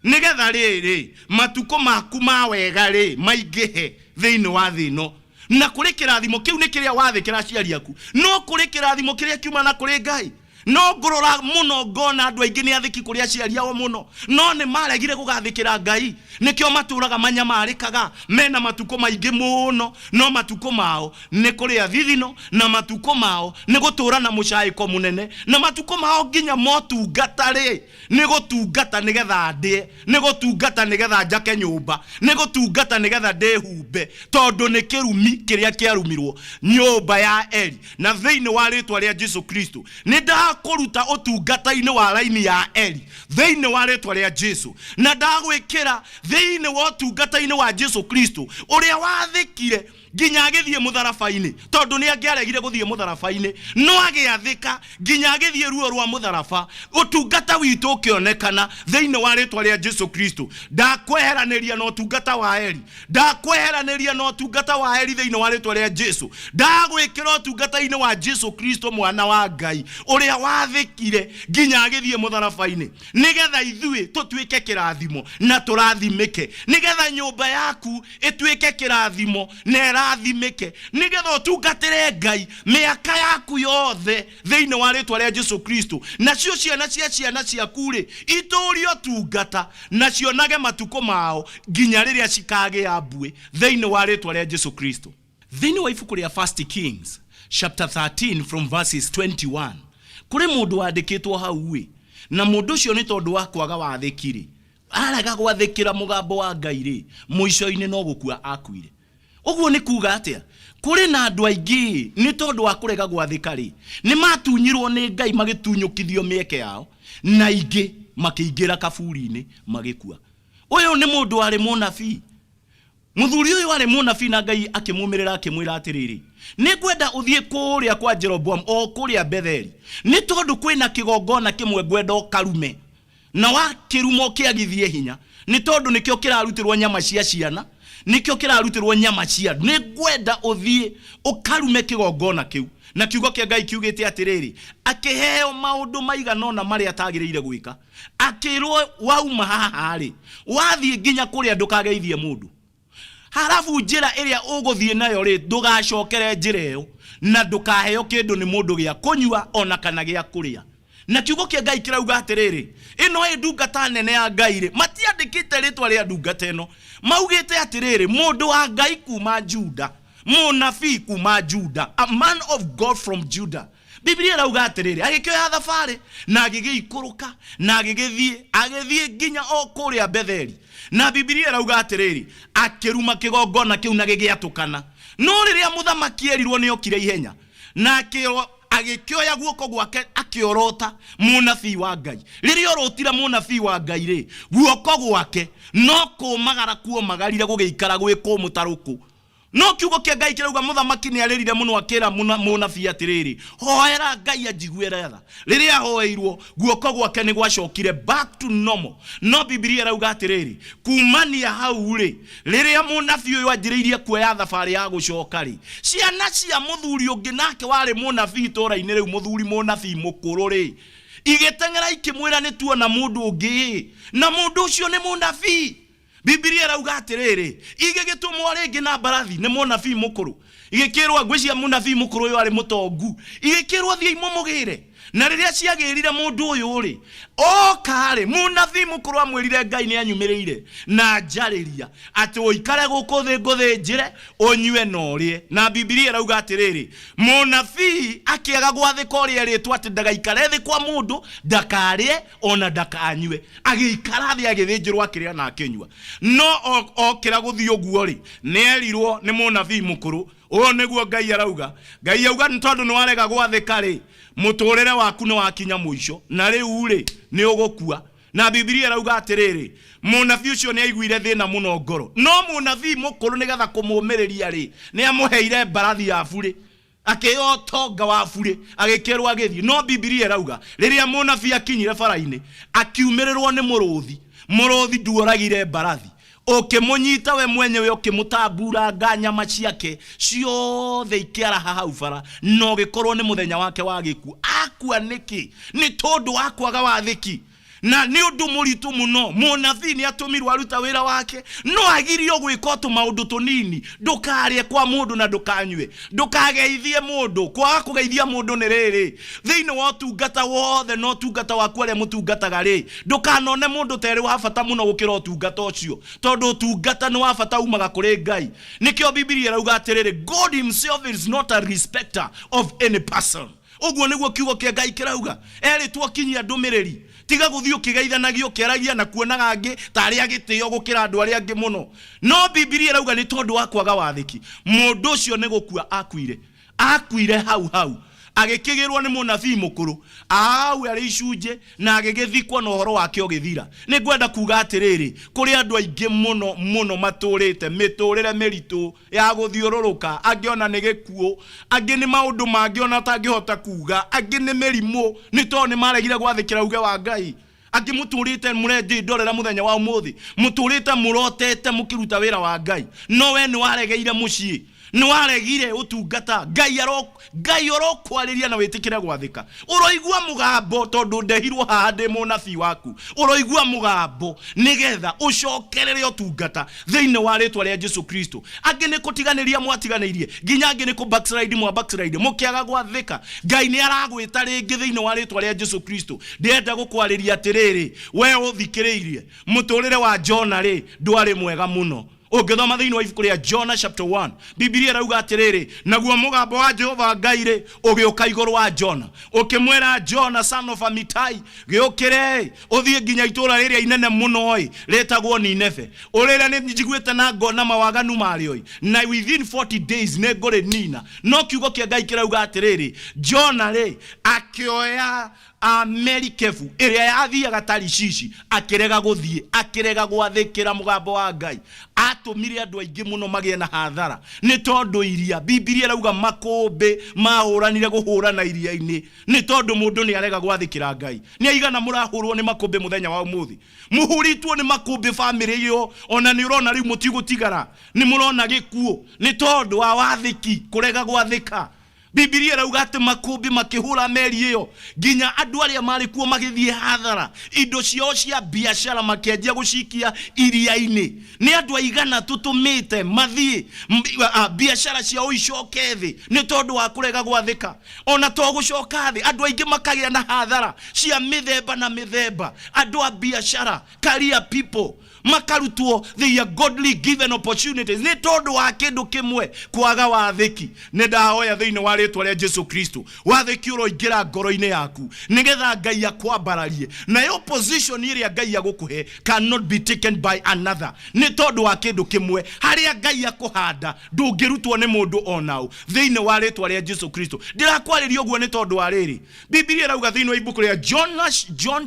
nĩgetha rĩrĩ, matukũ maku ma wega-rĩ, maingĩhe thĩinĩ wa thĩ ĩno. Na kũrĩ kĩrathimo kĩu nĩ kĩrĩa wathĩkĩra aciari aku, no kũrĩ kĩrathimo kĩrĩa kiumana kũrĩ Ngai. No ngũrora mũno ngona andũ aingĩ nĩ athĩki kũrĩ aciari ao mũno, no nĩ maregire gũgathĩkĩra Ngai. Nĩkĩo matũraga manyamarĩkaga, mena matukũ maingĩ mũno, no matukũ mao nĩ kũrĩa thithino, na matukũ mao nĩ gũtũra na mũcaĩko mũnene, na matukũ mao nginya motungata-rĩ, nĩ gũtungata nĩgetha ndĩe, nĩ gũtungata nĩgetha njake nyũmba, nĩ gũtungata nĩgetha ndĩhumbe, tondũ nĩ kĩrumi kĩrĩa kĩarumirwo nyũmba ya Eli. Na thĩinĩ wa rĩtwa rĩa Jesu Kristo, nĩ ndakũruta ũtungata-inĩ wa raini ya Eli, thĩinĩ wa rĩtwa rĩa Jesu, na ndagwĩkĩra thĩinĩ wa ũtungata-inĩ wa Jesu Kristo, ũrĩa wathĩkire. Nginya agĩthiĩ mũtharaba-inĩ, tondũ nĩ angĩaregire gũthiĩ mũtharaba-inĩ, no agĩathĩka nginya agĩthiĩ ruo rwa mũtharaba. Ũtungata witũ ũkĩonekana thĩinĩ wa rĩtwa rĩa Jesu Kristo. Ndakweheranĩria na ũtungata wa Eli, ndakweheranĩria na ũtungata wa Eli thĩinĩ wa rĩtwa rĩa Jesu. Ndagwĩkĩra ũtungata-inĩ wa Jesu Kristo, mwana wa Ngai, ũrĩa wathĩkire nginya agĩthiĩ mũtharaba-inĩ, nĩgetha ithuĩ tũtuĩke kĩrathimo na tũrathimĩke, nĩgetha nyũmba yaku ĩtuĩke kĩrathimo na ĩrathimĩke, nĩgetha ũtungatĩre Ngai mĩaka yaku yothe thĩinĩ wa rĩtwa rĩa Jesu Kristo. Nacio ciana cia ciana ciaku rĩ, itũũrie ũtungata na cionage matukũ mao nginya rĩrĩa cikagĩa mbuĩ thĩinĩ wa rĩtwa rĩa Jesu Kristo. Thĩinĩ wa ibuku rĩa First Kings chapter 13 from verses 21, kũrĩ mũndũ wandĩkĩtwo hau ĩ, na mũndũ ũcio nĩ tondũ wa kwaga wathĩki rĩ, arega gwathĩkĩra mũgambo wa Ngai rĩ, mũico-inĩ no gũkua akuire. Ũguo nĩ kuga atĩa? Kũrĩ na andũ aingĩ nĩ tondũ wa kũrega gwathĩka rĩ, nĩ matunyirwo nĩ Ngai, magĩtunyũkithio mĩeke yao, na ingĩ makĩingĩra kaburi-inĩ magĩkua. Ũyũ nĩ mũndũ warĩ mũnabii. Mũthuri ũyũ arĩ mũnabii, na Ngai akĩmumĩrĩra akĩmwĩra atĩrĩrĩ, nĩ ngwenda ũthiĩ kũrĩa kwa Jeroboamu, o kũrĩa Betheli, nĩ tondũ kwĩna kĩgongona kĩmwe ngwenda ũkarume, na wakĩruma ũkĩagithie hinya, nĩ tondũ nĩkĩo kĩrarutĩrwo nyama cia ciana, nĩkĩo kĩrarutĩrwo nyama cia andũ. Nĩ ngwenda ũthiĩ ũkarume kĩgongona kĩu. Na kiugo kĩa Ngai kiugĩte atĩrĩrĩ, akĩheo maũndũ maigana ũna marĩa atagĩrĩire gwĩka. Akĩrwo, wauma haha rĩ, wathiĩ nginya kũrĩa ndũkageithie mũndũ, harabu njĩra ĩrĩa ũgũthiĩ nayo rĩ, ndũgacokere njĩra ĩyo, na ndũkaheo kĩndũ nĩ mũndũ gĩa kũnyua ona kana gĩa kũrĩa. Na kiugo kĩa Ngai kĩrauga atĩrĩrĩ, ĩno ĩ ndungata nene ya Ngai rĩ, matiandĩkĩte rĩtwa rĩa ndungata ĩno, maugĩte atĩrĩrĩ, mũndũ wa Ngai kuma Juda, mũnabii kuma Juda, a man of God from Judah. Biblia ĩrauga atĩrĩrĩ, agĩkĩoya thabarĩ na agĩgĩikũrũka na agĩgĩthiĩ, agĩthiĩ nginya o kũrĩa Betheli. Na Biblia ĩrauga atĩrĩrĩ, akĩruma kĩgongona kĩu na gĩgĩatũkana. No rĩrĩa mũthamaki erirwo nĩ okire ihenya, na akĩrwo, agĩkĩoya guoko gwake akĩorota mũnabii wa Ngai. Rĩrĩa orotire mũnabii wa Ngai rĩ, guoko gwake no kũmagara kuomagarire gũgĩikara gwĩ kũmũ ta rũkũ. No kiugo kĩa Ngai kĩrauga mũthamaki nĩ arĩrire mũno, akĩra mũnabii atĩrĩrĩ, hoera Ngai anjiguĩre tha. Rĩrĩa ahoeirwo, guoko gwake nĩ gwacokire back to normal. No Bibilia ĩrauga atĩrĩrĩ, kumania hau rĩ, rĩrĩa mũnabii ũyũ anjĩrĩirie kuoya thabarĩ ya gũcoka rĩ, ciana cia mũthuri ũngĩ nake warĩ mũnabii itũũra-inĩ rĩu, mũthuri mũnabii mũkũrũ rĩ, igĩteng'era ikĩmwĩra, nĩ tuona mũndũ ũngĩ, na mũndũ ũcio nĩ mũnabii. Bibilia ĩrauga atĩrĩrĩ, igĩgĩtũmwo rĩngĩ na mbarathi nĩ mũnabii mũkũrũ, igĩkĩrwo, ngwĩciria mũnabii mũkũrũ ũyũ arĩ mũtongu, igĩkĩrwo thiĩ imũmũgĩre. Na rĩrĩa ciagĩrire mũndũ ũyũ rĩ, oka rĩ, mũnabii mũkũrũ amwĩrire, Ngai nĩ anyumĩrĩire na njarĩria atĩ ũikare gũkũ thĩ ngũthĩnjĩre, ũnyue na ũrĩe. Na Bibilia ĩrauga atĩrĩrĩ, mũnabii akĩaga gwathĩka ũrĩa erĩtwo atĩ ndagaikare thĩ kwa mũndũ, ndakarĩe ona ndakanyue, agĩikara thĩ agĩthĩnjĩrwo, akĩrĩa na akĩnyua. No okĩra gũthiĩ ũguo rĩ, nĩ erirwo nĩ mũnabii mũkũrũ, ũũ nĩguo Ngai arauga. Ngai auga nĩ tondũ nĩ warega gwathĩka rĩ, mũtũrĩre waku nĩ wakinya mũico, na rĩu rĩ, nĩ ũgũkua. Na Bibilia ĩrauga atĩrĩrĩ, mũnabii ũcio nĩ aiguire thĩna mũno ngoro. No mũnabii mũkũrũ, nĩgetha kũmũmĩrĩria rĩ, nĩ amũheire mbarathi ya burĩ, akĩheo ũtonga wa burĩ, agĩkĩrwo agĩthiĩ. No Bibilia ĩrauga rĩrĩa mũnabii akinyire bara-inĩ, akiumĩrĩrwo nĩ mũrũthi. Mũrũthi nduoragire mbarathi, ũkĩmũnyita we mwenyewe, ũkĩmũtamburanga nyama ciake ciothe ikĩaraha hau bara, na ũgĩkorwo nĩ mũthenya wake wa gĩkuũ. Akua nĩkĩ? Nĩ tondũ wa kwaga wathĩki. Na nĩ ũndũ mũritũ mũno. Mũnabii nĩ atũmirwo aruta wĩra wake, no agirio gwĩka tũmaũndũ tũnini. Ndũkarĩe kwa mũndũ na ndũkanyue, ndũkageithie mũndũ. Kwaga kũgeithia mũndũ nĩ rĩrĩ, thĩinĩ wa ũtungata wothe na ũtungata waku arĩa mũtungataga rĩ, ndũkanone mũndũ ta ĩrĩ wa bata mũno gũkĩra ũtungata ũcio, tondũ ũtungata nĩ wa bata, umaga kũrĩ Ngai. Nĩkĩo Bibilia ĩrauga atĩrĩrĩ, God himself is not a respecter of any person. Ũguo nĩguo kiugo kĩa Ngai kĩrauga. Erĩtwo kinyia ndũmĩrĩri, tiga gũthiĩ ũkĩgeithanagia, ũkĩaragia na kuonaga angĩ ta arĩa gĩtĩo gũkĩra andũ arĩa angĩ mũno. No Bibilia ĩrauga nĩ tondũ wa kwaga wathĩki, mũndũ ũcio nĩ gũkua akuire. Akuire hau hau. Agĩkĩgĩrwo nĩ mũnabii mũkũrũ Ahabu arĩ icunjĩ na agĩgĩthikwo na ũhoro wake ũgĩthira. Nĩ ngwenda kuuga atĩrĩrĩ, kũrĩ andũ aingĩ mũno mũno matũrĩte mĩtũrĩre mĩritũ ya gũthiũrũrũka, angĩ ona nĩ gĩkuũ, angĩ nĩ maũndũ mangĩ ona ũtangĩhota kuuga, angĩ nĩ mĩrimũ nĩ tondũ nĩ maregire gwathĩkĩra uge wa Ngai. Angĩ mũtũrĩte mũrendĩndorera mũthenya wa ũmũthĩ, mũtũrĩte mũrotete mũkĩruta wĩra wa Ngai, no we nĩ waregeire mũciĩ, nĩ waregire ũtungata. Ngai aro Ngai orokwarĩria na wĩtĩkĩre gwathĩka. Ũroigua mũgambo tondũ ndehirwo haha ndĩ mũnabii waku, ũroigua mũgambo nĩgetha ũcokerere ũtungata thĩinĩ wa rĩtwa rĩa Jesu Kristo. Angĩ nĩ kũtiganĩria mwatiganĩirie, nginya angĩ nĩ kũ backslide mwa backslide mũkĩaga gwathĩka. Ngai nĩ aragwĩta rĩngĩ thĩinĩ wa rĩtwa rĩa Jesu Kristo. Ndĩrenda gũkwarĩria atĩrĩrĩ, we ũthikĩrĩirie, mũtũrĩre wa Jona rĩ ndwarĩ mwega mũno. Ũngĩthoma thĩinĩ wa ibuku rĩa Jona chapter 1, Bibilia ĩrauga atĩrĩrĩ, naguo mũgambo wa Jehova Ngai rĩ ũgĩũka igũrũ wa Jona ũkĩmwĩra, Jona son of Amitai, gĩũkĩre ũthiĩ nginya itũũra rĩrĩa inene mũno ĩ rĩtagwo Nineve, ũrĩre nĩ njiguĩte na ngona mawaganu marĩo ĩ, na within 40 days nĩ ngũrĩnina. No kiugo kĩa Ngai kĩrauga atĩrĩrĩ, Jona rĩ akĩoya a merikebu ĩrĩa yathiaga Tarishishi, akĩrega gũthiĩ, akĩrega gwathĩkĩra mũgambo wa Ngai. Atũmire andũ aingĩ mũno magĩe na hathara nĩ tondũ iria, Bibilia ĩrauga makũmbĩ mahũranire gũhũrana iria-inĩ nĩ tondũ mũndũ nĩ arega gwathĩkĩra Ngai. Nĩ aigana mũrahũrwo nĩ makũmbĩ mũthenya wa ũmũthĩ? Mũhũrĩtwo nĩ makũmbĩ bamĩrĩ ĩyo, ona nĩ ũrona rĩu mũtigũtigara, nĩ mũrona gĩkuũ nĩ tondũ wa wathĩki, kũrega gwathĩka. Bibilia ĩrauga atĩ makũmbĩ makĩhũra meri ĩyo nginya andũ arĩa marĩ kuo magĩthiĩ hathara, indo ciao cia biacara makĩanjia gũcikia iria-inĩ. Nĩ andũ aigana tũtũmĩte mathiĩ biacara ciao icoke thĩ nĩ tondũ wa kũrega gwathĩka? Ona to gũcoka thĩ, andũ aingĩ makagĩa na hathara cia mĩthemba na mĩthemba. Andũ a biacara, career people, makarutwo their godly given opportunities nĩ tondũ wa kĩndũ kĩmwe, kwaga wathĩki. Nĩ ndahoya thĩinĩ wa rĩtwa rĩa Jesu Kristo, wathĩki ũroingĩra ngoro-inĩ yaku nĩgetha Ngai akwambararie, nayo position ĩrĩa Ngai agũkũhe cannot be taken by another nĩ tondũ wa kĩndũ kĩmwe, harĩa Ngai akũhanda ndũngĩrutwo nĩ mũndũ onaũ thĩinĩ wa rĩtwa rĩa Jesu Kristo. Ndĩrakwarĩria ũguo nĩ tondũ wa rĩrĩ, Bibilia ĩrauga thĩinĩ wa ibuku rĩa John,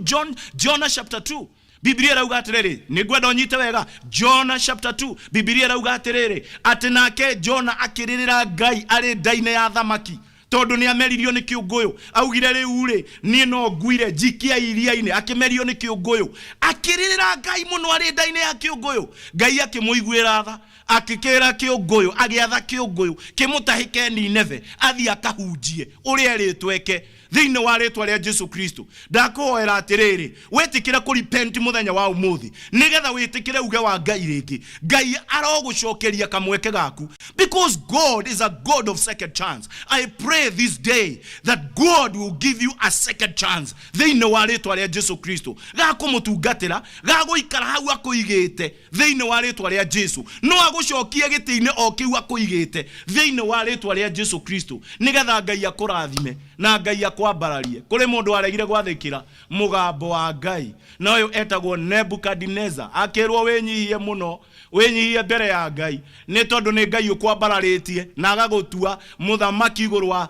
John, Jonah chapter 2, Bibilia ĩrauga atĩrĩrĩ, nĩ ngwenda ũnyite wega, Jona chapter 2, Bibilia ĩrauga atĩrĩrĩ, atĩ nake Jona akĩrĩrĩra Ngai arĩ nda-inĩ ya thamaki, tondũ nĩ ameririo nĩ kĩũngũyũ. Augire rĩu rĩ, niĩ no nguire, njikia iria-inĩ. Akĩmerio nĩ kĩũngũyũ, akĩrĩrĩra Ngai mũno arĩ nda-inĩ ya kĩũngũyũ. Ngai akĩmũiguĩra tha, akĩkĩra kĩũngũyũ, agĩatha kĩũngũyũ kĩmũtahĩke Nineve, athiĩ akahunjie ũrĩa erĩtwo eke. Thĩinĩ wa rĩtwa rĩa Jesu Kristo ndakũhoera atĩrĩrĩ, wĩtĩkĩre kũ repent mũthenya wa ũmũthĩ nĩgetha wĩtĩkĩre uge wa Ngai rĩngĩ. Ngai arogũcokeria kamweke gaku, because God is a God of second chance. I pray this day that God will give you a second chance thĩinĩ wa rĩtwa rĩa Jesu Kristo, ga kũmũtungatĩra, ga gũikara hau akũigĩte thĩinĩ wa rĩtwa rĩa Jesu. No agũcokie gĩtĩ-inĩ o kĩu akũigĩte thĩinĩ wa rĩtwa rĩa Jesu Kristo, nĩgetha Ngai akũrathime na Ngai akwambararie. Kũrĩ mũndũ waregire gwathĩkĩra mũgambo wa Ngai, na ũyũ etagwo Nebukadineza. Akĩrwo wĩnyihie mũno, wĩnyihie mbere ya Ngai, nĩ tondũ nĩ Ngai ũkwambararĩtie na agagũtua mũthamaki igũrũ wa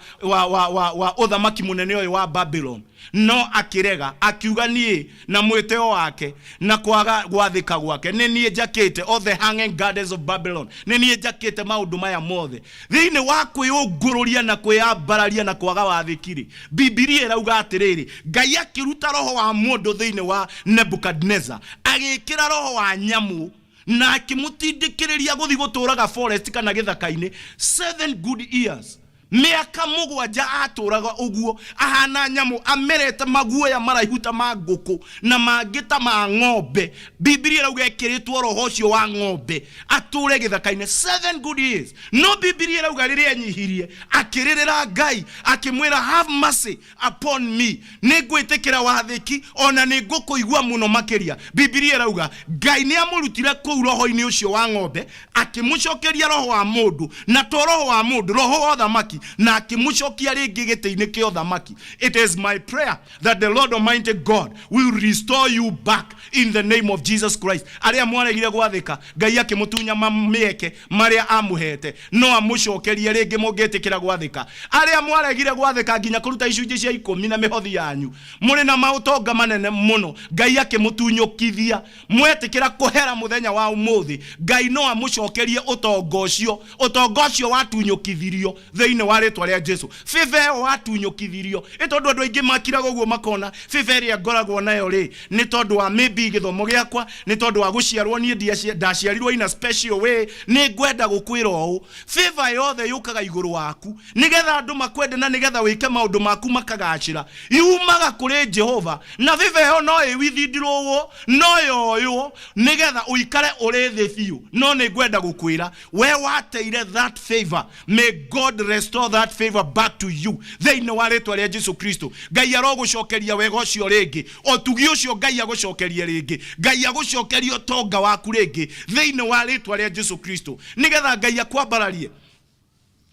ũthamaki mũnene ũyũ wa Babylon. No akĩrega, akiuga niĩ na mwĩtĩo wake na kwaga gwathĩka gwake, nĩ niĩ njakĩte all the hanging gardens of Babylon, nĩ niĩ njakĩte maũndũ maya mothe. Thĩinĩ wa kwĩũngũrũria na kwĩyambararia na kwaga wathĩki-rĩ, Bibilia ĩrauga atĩrĩrĩ, Ngai akĩruta roho wa mũndũ thĩinĩ wa Nebukadnezar, agĩkĩra roho wa nyamũ na akĩmũtindĩkĩrĩria gũthiĩ gũtũraga forest kana gĩthaka-inĩ 7 good years. Mĩaka mũgwanja atũraga ũguo ahana nyamũ, amerete maguoya maraihu ta ma ngũkũ na mangĩ ta ma ng'ombe. Bibilia ĩrauga ekĩrĩtwo roho ũcio wa ng'ombe atũre gĩthaka-inĩ 7 good years. No Bibilia ĩrauga rĩrĩa enyihirie akĩrĩrĩra Ngai akĩmwĩra, have mercy upon me, nĩ ngwĩtĩkĩra wathĩki ona nĩ ngũkũigua mũno makĩria. Bibilia ĩrauga Ngai nĩ amũrutire kũu roho-inĩ ũcio wa ng'ombe akĩmũcokeria roho wa mũndũ, na to roho wa mũndũ, roho wa ũthamaki. Na akĩmũcokia rĩngĩ gĩtĩ-inĩ kĩa ũthamaki. It is my prayer that the Lord Almighty God will restore you back in the name of Jesus Christ. Arĩa mwaregire gwathĩka, Ngai akĩmũtunya mĩeke marĩa amũhete, no amũcokerie rĩngĩ mũngĩtĩkĩra gwathĩka. Arĩa mwaregire gwathĩka nginya kũruta icunjĩ cia ikũmi na mĩhothi yanyu, mũrĩ na maũtonga manene mũno, Ngai akĩmũtunyũkithia. Mwetĩkĩra kũhera mũthenya wa ũmũthĩ, Ngai no amũcokerie ũtonga ũcio, ũtonga ũcio watunyũkithirio thĩinĩ wa rĩtwa rĩa Jesu. Favor ĩyo watunyũkithirio, ĩ tondũ andũ aingĩ makiraga ũguo makona favor ĩrĩa ngoragwo nayo rĩ, nĩ tondũ wa maybe gĩthomo gĩakwa, nĩ tondũ wa gũciarwo niĩ ndaciarirwo in a special way. Nĩ ngwenda gũkwĩra ũũ, favor yothe yũkaga igũrũ waku nĩgetha andũ makwende na nĩgetha wĩke maũndũ maku makagacĩra, yumaga kũrĩ Jehova. Na favor ĩyo no ĩwithindirwo, no yoywo nĩgetha ũikare ũrĩ thĩ biũ. No nĩ ngwenda gũkwĩra, we wateire that favor, may God restore that favor back to you thĩinĩ wa rĩtwa rĩa Jesu Kristo. Ngai arogũcokeria wega ũcio rĩngĩ, ũtugi ũcio Ngai agũcokerie rĩngĩ, Ngai agũcokerie ũtonga waku rĩngĩ thĩinĩ wa rĩtwa rĩa Jesu Kristo, nĩgetha Ngai akwambararie.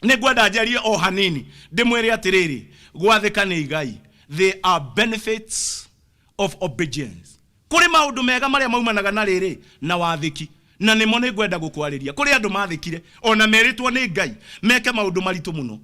Nĩ ngwenda njarie o hanini ndĩmwĩre atĩrĩrĩ, gwathĩka nĩ igai. There are benefits of obedience. Kũrĩ maũndũ mega marĩa maumanaga na rĩrĩ na wathĩki, na nĩmo nĩ ngwenda gũkwarĩria. Kũrĩ andũ mathĩkire ona merĩtwo nĩ Ngai meke maũndũ maritũ mũno.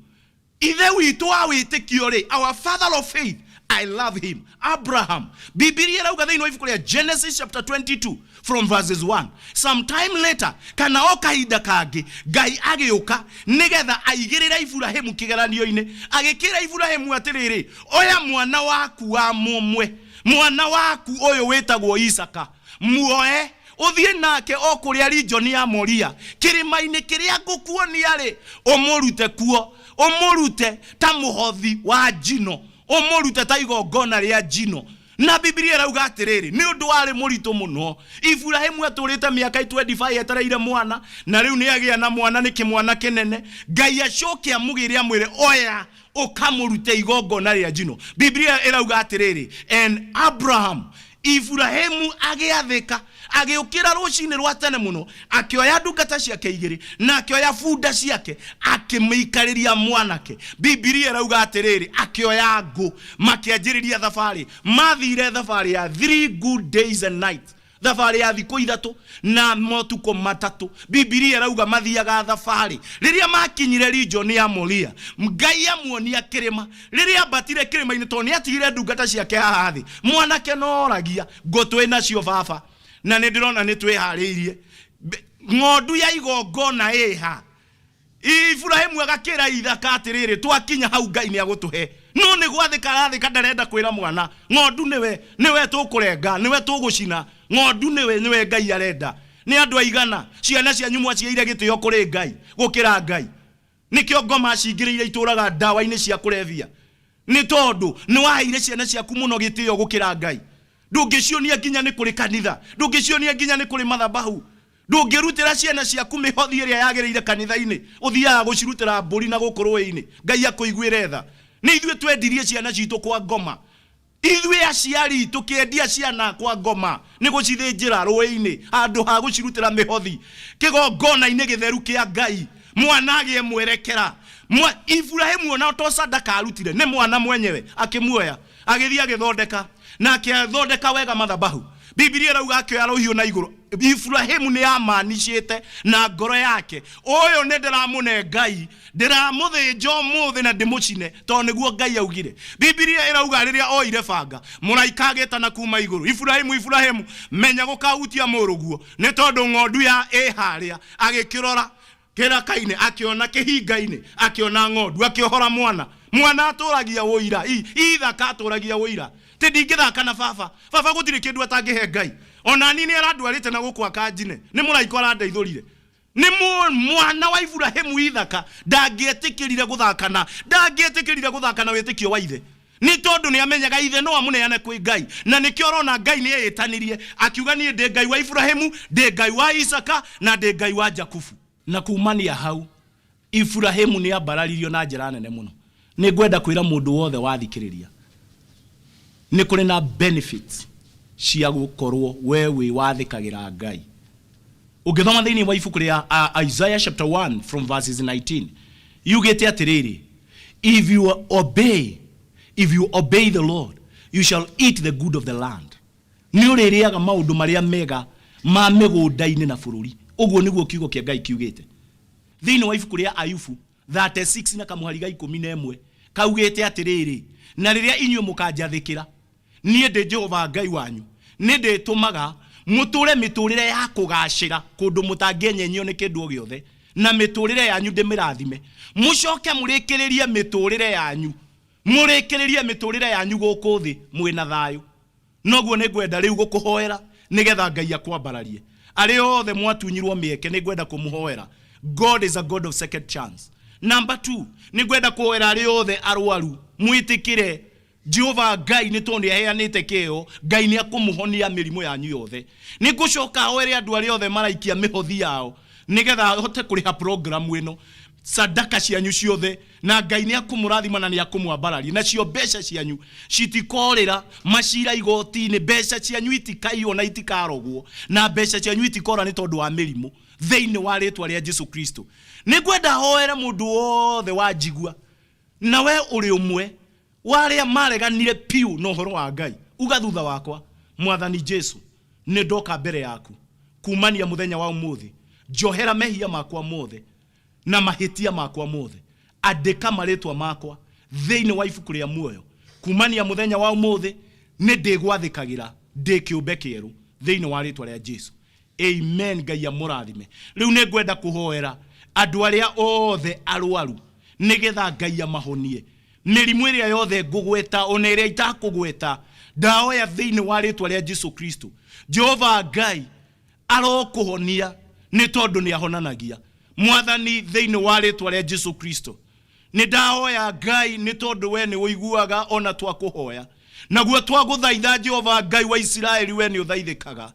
Ithe witũ wa wĩtĩkio rĩ, our father of faith, I love him, Abraham. Bibilia ĩrauga thĩinĩ wa ibuku rĩa Genesis chapter 22 from verses 1, sometime later, kana o kahinda kangĩ, Ngai agĩũka nĩgetha aigĩrĩre Iburahimu kĩgeranio-inĩ. Agĩkĩra Iburahimu atĩrĩrĩ, oya mwana waku wa mũmwe, mwana waku ũyũ wĩtagwo Isaka, muoe ũthiĩ nake o kũrĩa region ya Moria, kĩrĩma-inĩ kĩrĩa ngũkuonia rĩ, ũmũrute kuo, ũmũrute ta mũhothi wa njino, ũmũrute ta igongona rĩa njino. Na Bibilia ĩrauga atĩrĩrĩ, nĩ ũndũ warĩ mũritũ mũno. Iburahimu atũrĩte mĩaka 25 etereire mwana, na rĩu nĩ agĩa na mwana, nĩ kĩmwana kĩnene. Ngai acoke amũgĩre amwĩre, oya ũkamũrute igongona rĩa njino. Bibilia ĩrauga atĩrĩrĩ, and Abraham, Iburahimu agĩathĩka, agĩũkĩra rũcinĩ rwa tene mũno, akĩoya ndungata ciake igĩrĩ na akĩoya bunda ciake, akĩmĩikarĩria mwanake. Bibilia ĩrauga atĩrĩrĩ, akĩoya ngũ, makĩanjĩrĩria thabarĩ. Mathire thabarĩ ya 3 good days and nights, thabarĩ ya thikũ 3 na motukũ 3. Bibilia ĩrauga mathiaga thabarĩ. Rĩrĩa makinyire region ya Moria, Ngai amuonia kĩrĩma. Rĩrĩa ambatire kĩrĩma-inĩ, tondũ nĩ atigire ndungata ciake haha thĩ, mwanake no oragia, ngũ twĩ nacio baba, na nĩ ndĩrona nĩ twĩharĩirie, ng'ondu ya igongona ĩha? Iburahimu agakĩra Ithaka atĩrĩrĩ, twakinya hau Ngai nĩ agũtũhe. No nĩ gwathĩka arathĩka, ndarenda kwĩra mwana ng'ondu nĩwe, nĩwe tũkũrenga, nĩwe tũgũcina, ng'ondu nĩwe, nĩwe Ngai arenda. Nĩ andũ aigana ciana cianyu mwaciheire gĩtĩo kũrĩ Ngai gũkĩra Ngai? Nĩkĩo ngoma cingĩrĩire itũraga ndawa-inĩ cia kũrebia, nĩ tondũ nĩ waheire ciana ciaku mũno gĩtĩo gũkĩra Ngai. Ndũngĩcionia nginya nĩ kũrĩ kanitha, ndũngĩcionia nginya nĩ kũrĩ mathabahu, ndũngĩrutĩra ciana ciaku mĩhothi ĩrĩa yagĩrĩire kanitha-inĩ, ũthiaga gũcirutĩra mbũri na gũkũ rũĩ-inĩ. Ngai akũiguĩre tha. Nĩ ithuĩ twendirie ciana citũ kwa ngoma. Ithuĩ aciari tũkĩendia ciana kwa ngoma nĩ gũcithĩnjĩra rũĩ-inĩ handũ ha gũcirutĩra mĩhothi kĩgongona-inĩ gĩtheru kĩa Ngai. Mwana agĩe mwerekera. Iburahimu ona to sadaka arutire, nĩ mwana mwenyewe akĩmuoya, agĩthiĩ agĩthondeka, na akĩathondeka wega mathabahu. Bibilia ĩrauga akĩoya rũhiũ na igũrũ. Iburahimu nĩ amanicĩte na ngoro yake, ũyũ nĩ ndĩramũne Ngai, ndĩramũthĩnja ũmũthĩ na ndĩmũcine, tondũ nĩguo Ngai augire. Bibilia ĩrauga rĩrĩa oire banga, mũraika agĩtana kuma igũrũ, Iburahimu, Iburahimu, menya gũkahutia mũrũguo, nĩ tondũ ng'ondu ya ĩ harĩa. Agĩkĩrora kĩraka-inĩ, akĩona kĩhinga-inĩ, akĩona ng'ondu, akĩohora mwana. Mwana atũragia ũira, Ithaka atũragia ũira. Ti ndingĩthaka na baba, baba gũtirĩ kĩndũ atangĩhe Ngai. Ona niĩ nĩ arandwarĩte na gũkũ akanjine, nĩ mũraika ũrandeithũrire. Nĩ mwana wa Iburahimu Ithaka ndangĩetĩkĩrire gũthaka na, ndangĩetĩkĩrire gũthaka na wĩtĩkio wa ithe, nĩ tondũ nĩ amenyaga ithe no amũneane kwĩ Ngai. Na nĩkĩo ũrona Ngai nĩ eĩtanirie akiuga, niĩ ndĩ Ngai wa Iburahimu, ndĩ Ngai wa Isaka, na ndĩ Ngai wa Jakubu. Na kumania hau Iburahimu nĩ ambararirio na njĩra nene mũno. Nĩ ngwenda kwĩra mũndũ wothe wathikĩrĩria, nĩ kũrĩ na benefits cia gũkorwo we wĩ wathĩkagĩra Ngai. Ũngĩthoma thĩinĩ wa ibuku rĩa Isaiah chapter 1 from verses 19, yugĩte atĩrĩrĩ, If you obey, if you obey the Lord, you shall eat the good of the land. Nĩ ũrĩrĩaga maũndũ marĩa mega ma mĩgũnda-inĩ na bũrũri. Ũguo nĩguo kiugo kĩa Ngai kiugĩte. Thĩinĩ wa ibuku rĩa Ayubu 36 na kamũhari ga 11 kaugĩte atĩrĩrĩ, na rĩrĩa inyuĩ mũkanjathĩkĩra, niĩ ndĩ Jehova Ngai wanyu, nĩ ndĩtũmaga mũtũre mĩtũrĩre ya kũgacĩra kũndũ mũtangĩenyenyio nĩ kĩndũ o gĩothe, na mĩtũrĩre yanyu ndĩmĩrathime. Mũcoke mũrĩkĩrĩrie mĩtũrĩre yanyu, mũrĩkĩrĩrie mĩtũrĩre yanyu gũkũ thĩ mwĩ na thayũ. Noguo nĩ ngwenda rĩu gũkũhoera nĩgetha Ngai akwambararie. Arĩa othe mwatunyirwo mĩeke nĩ ngwenda kũmũhoera. God is a God of second chance. Number 2, nĩ ngwenda kũhoera arĩa othe arwaru mwĩtĩkĩre Jehova Ngai nĩ tondũ nĩ aheanĩte kĩheo, Ngai nĩ akũmũhonia mĩrimũ yanyu yothe. Nĩ ngũcoka hoere andũ arĩa othe maraikia mĩhothi yao nĩgetha ahote kũrĩha programu ĩno, sadaka cianyu ciothe, na Ngai nĩ akũmũrathima na nĩ akũmwambararia, nacio mbeca cianyu citikorĩra macira igoti-inĩ, mbeca cianyu itikaiywo na itikarogwo, na mbeca cianyu itikora nĩ tondũ wa mĩrimũ, thĩinĩ wa rĩtwa rĩa Jesu Kristo. Nĩ ngwenda hoere mũndũ wothe wanjigua, na we ũrĩ ũmwe wa arĩa mareganire piũ na ũhoro wa Ngai. Uga thutha wakwa, Mwathani Jesu, nĩ ndoka mbere yaku kumania mũthenya wa ũmũthĩ, njohera mehia makwa mothe na mahĩtia makwa mothe, andĩka marĩtwa makwa thĩinĩ wa ibuku rĩa muoyo kumania mũthenya wa ũmũthĩ, nĩ ndĩgwathĩkagĩra ndĩ kĩũmbe kĩerũ thĩinĩ wa rĩtwa rĩa Jesu. Amen. Ngai amũrathime. Rĩu nĩ ngwenda kũhoera andũ arĩa othe arwaru nĩgetha Ngai amahonie mĩrimũ ĩrĩa yothe ngũgweta ona ĩrĩa itakũgweta. Ndahoya thĩinĩ wa rĩtwa rĩa Jesu Kristo, Jehova Ngai arokũhonia nĩ tondũ nĩ ahonanagia. Mwathani, thĩinĩ wa rĩtwa rĩa Jesu Kristo, nĩ ndahoya Ngai nĩ tondũ we nĩ ũiguaga ona twakũhoya, naguo twagũthaitha Jehova Ngai wa Isiraeli, we nĩ ũthaithĩkaga.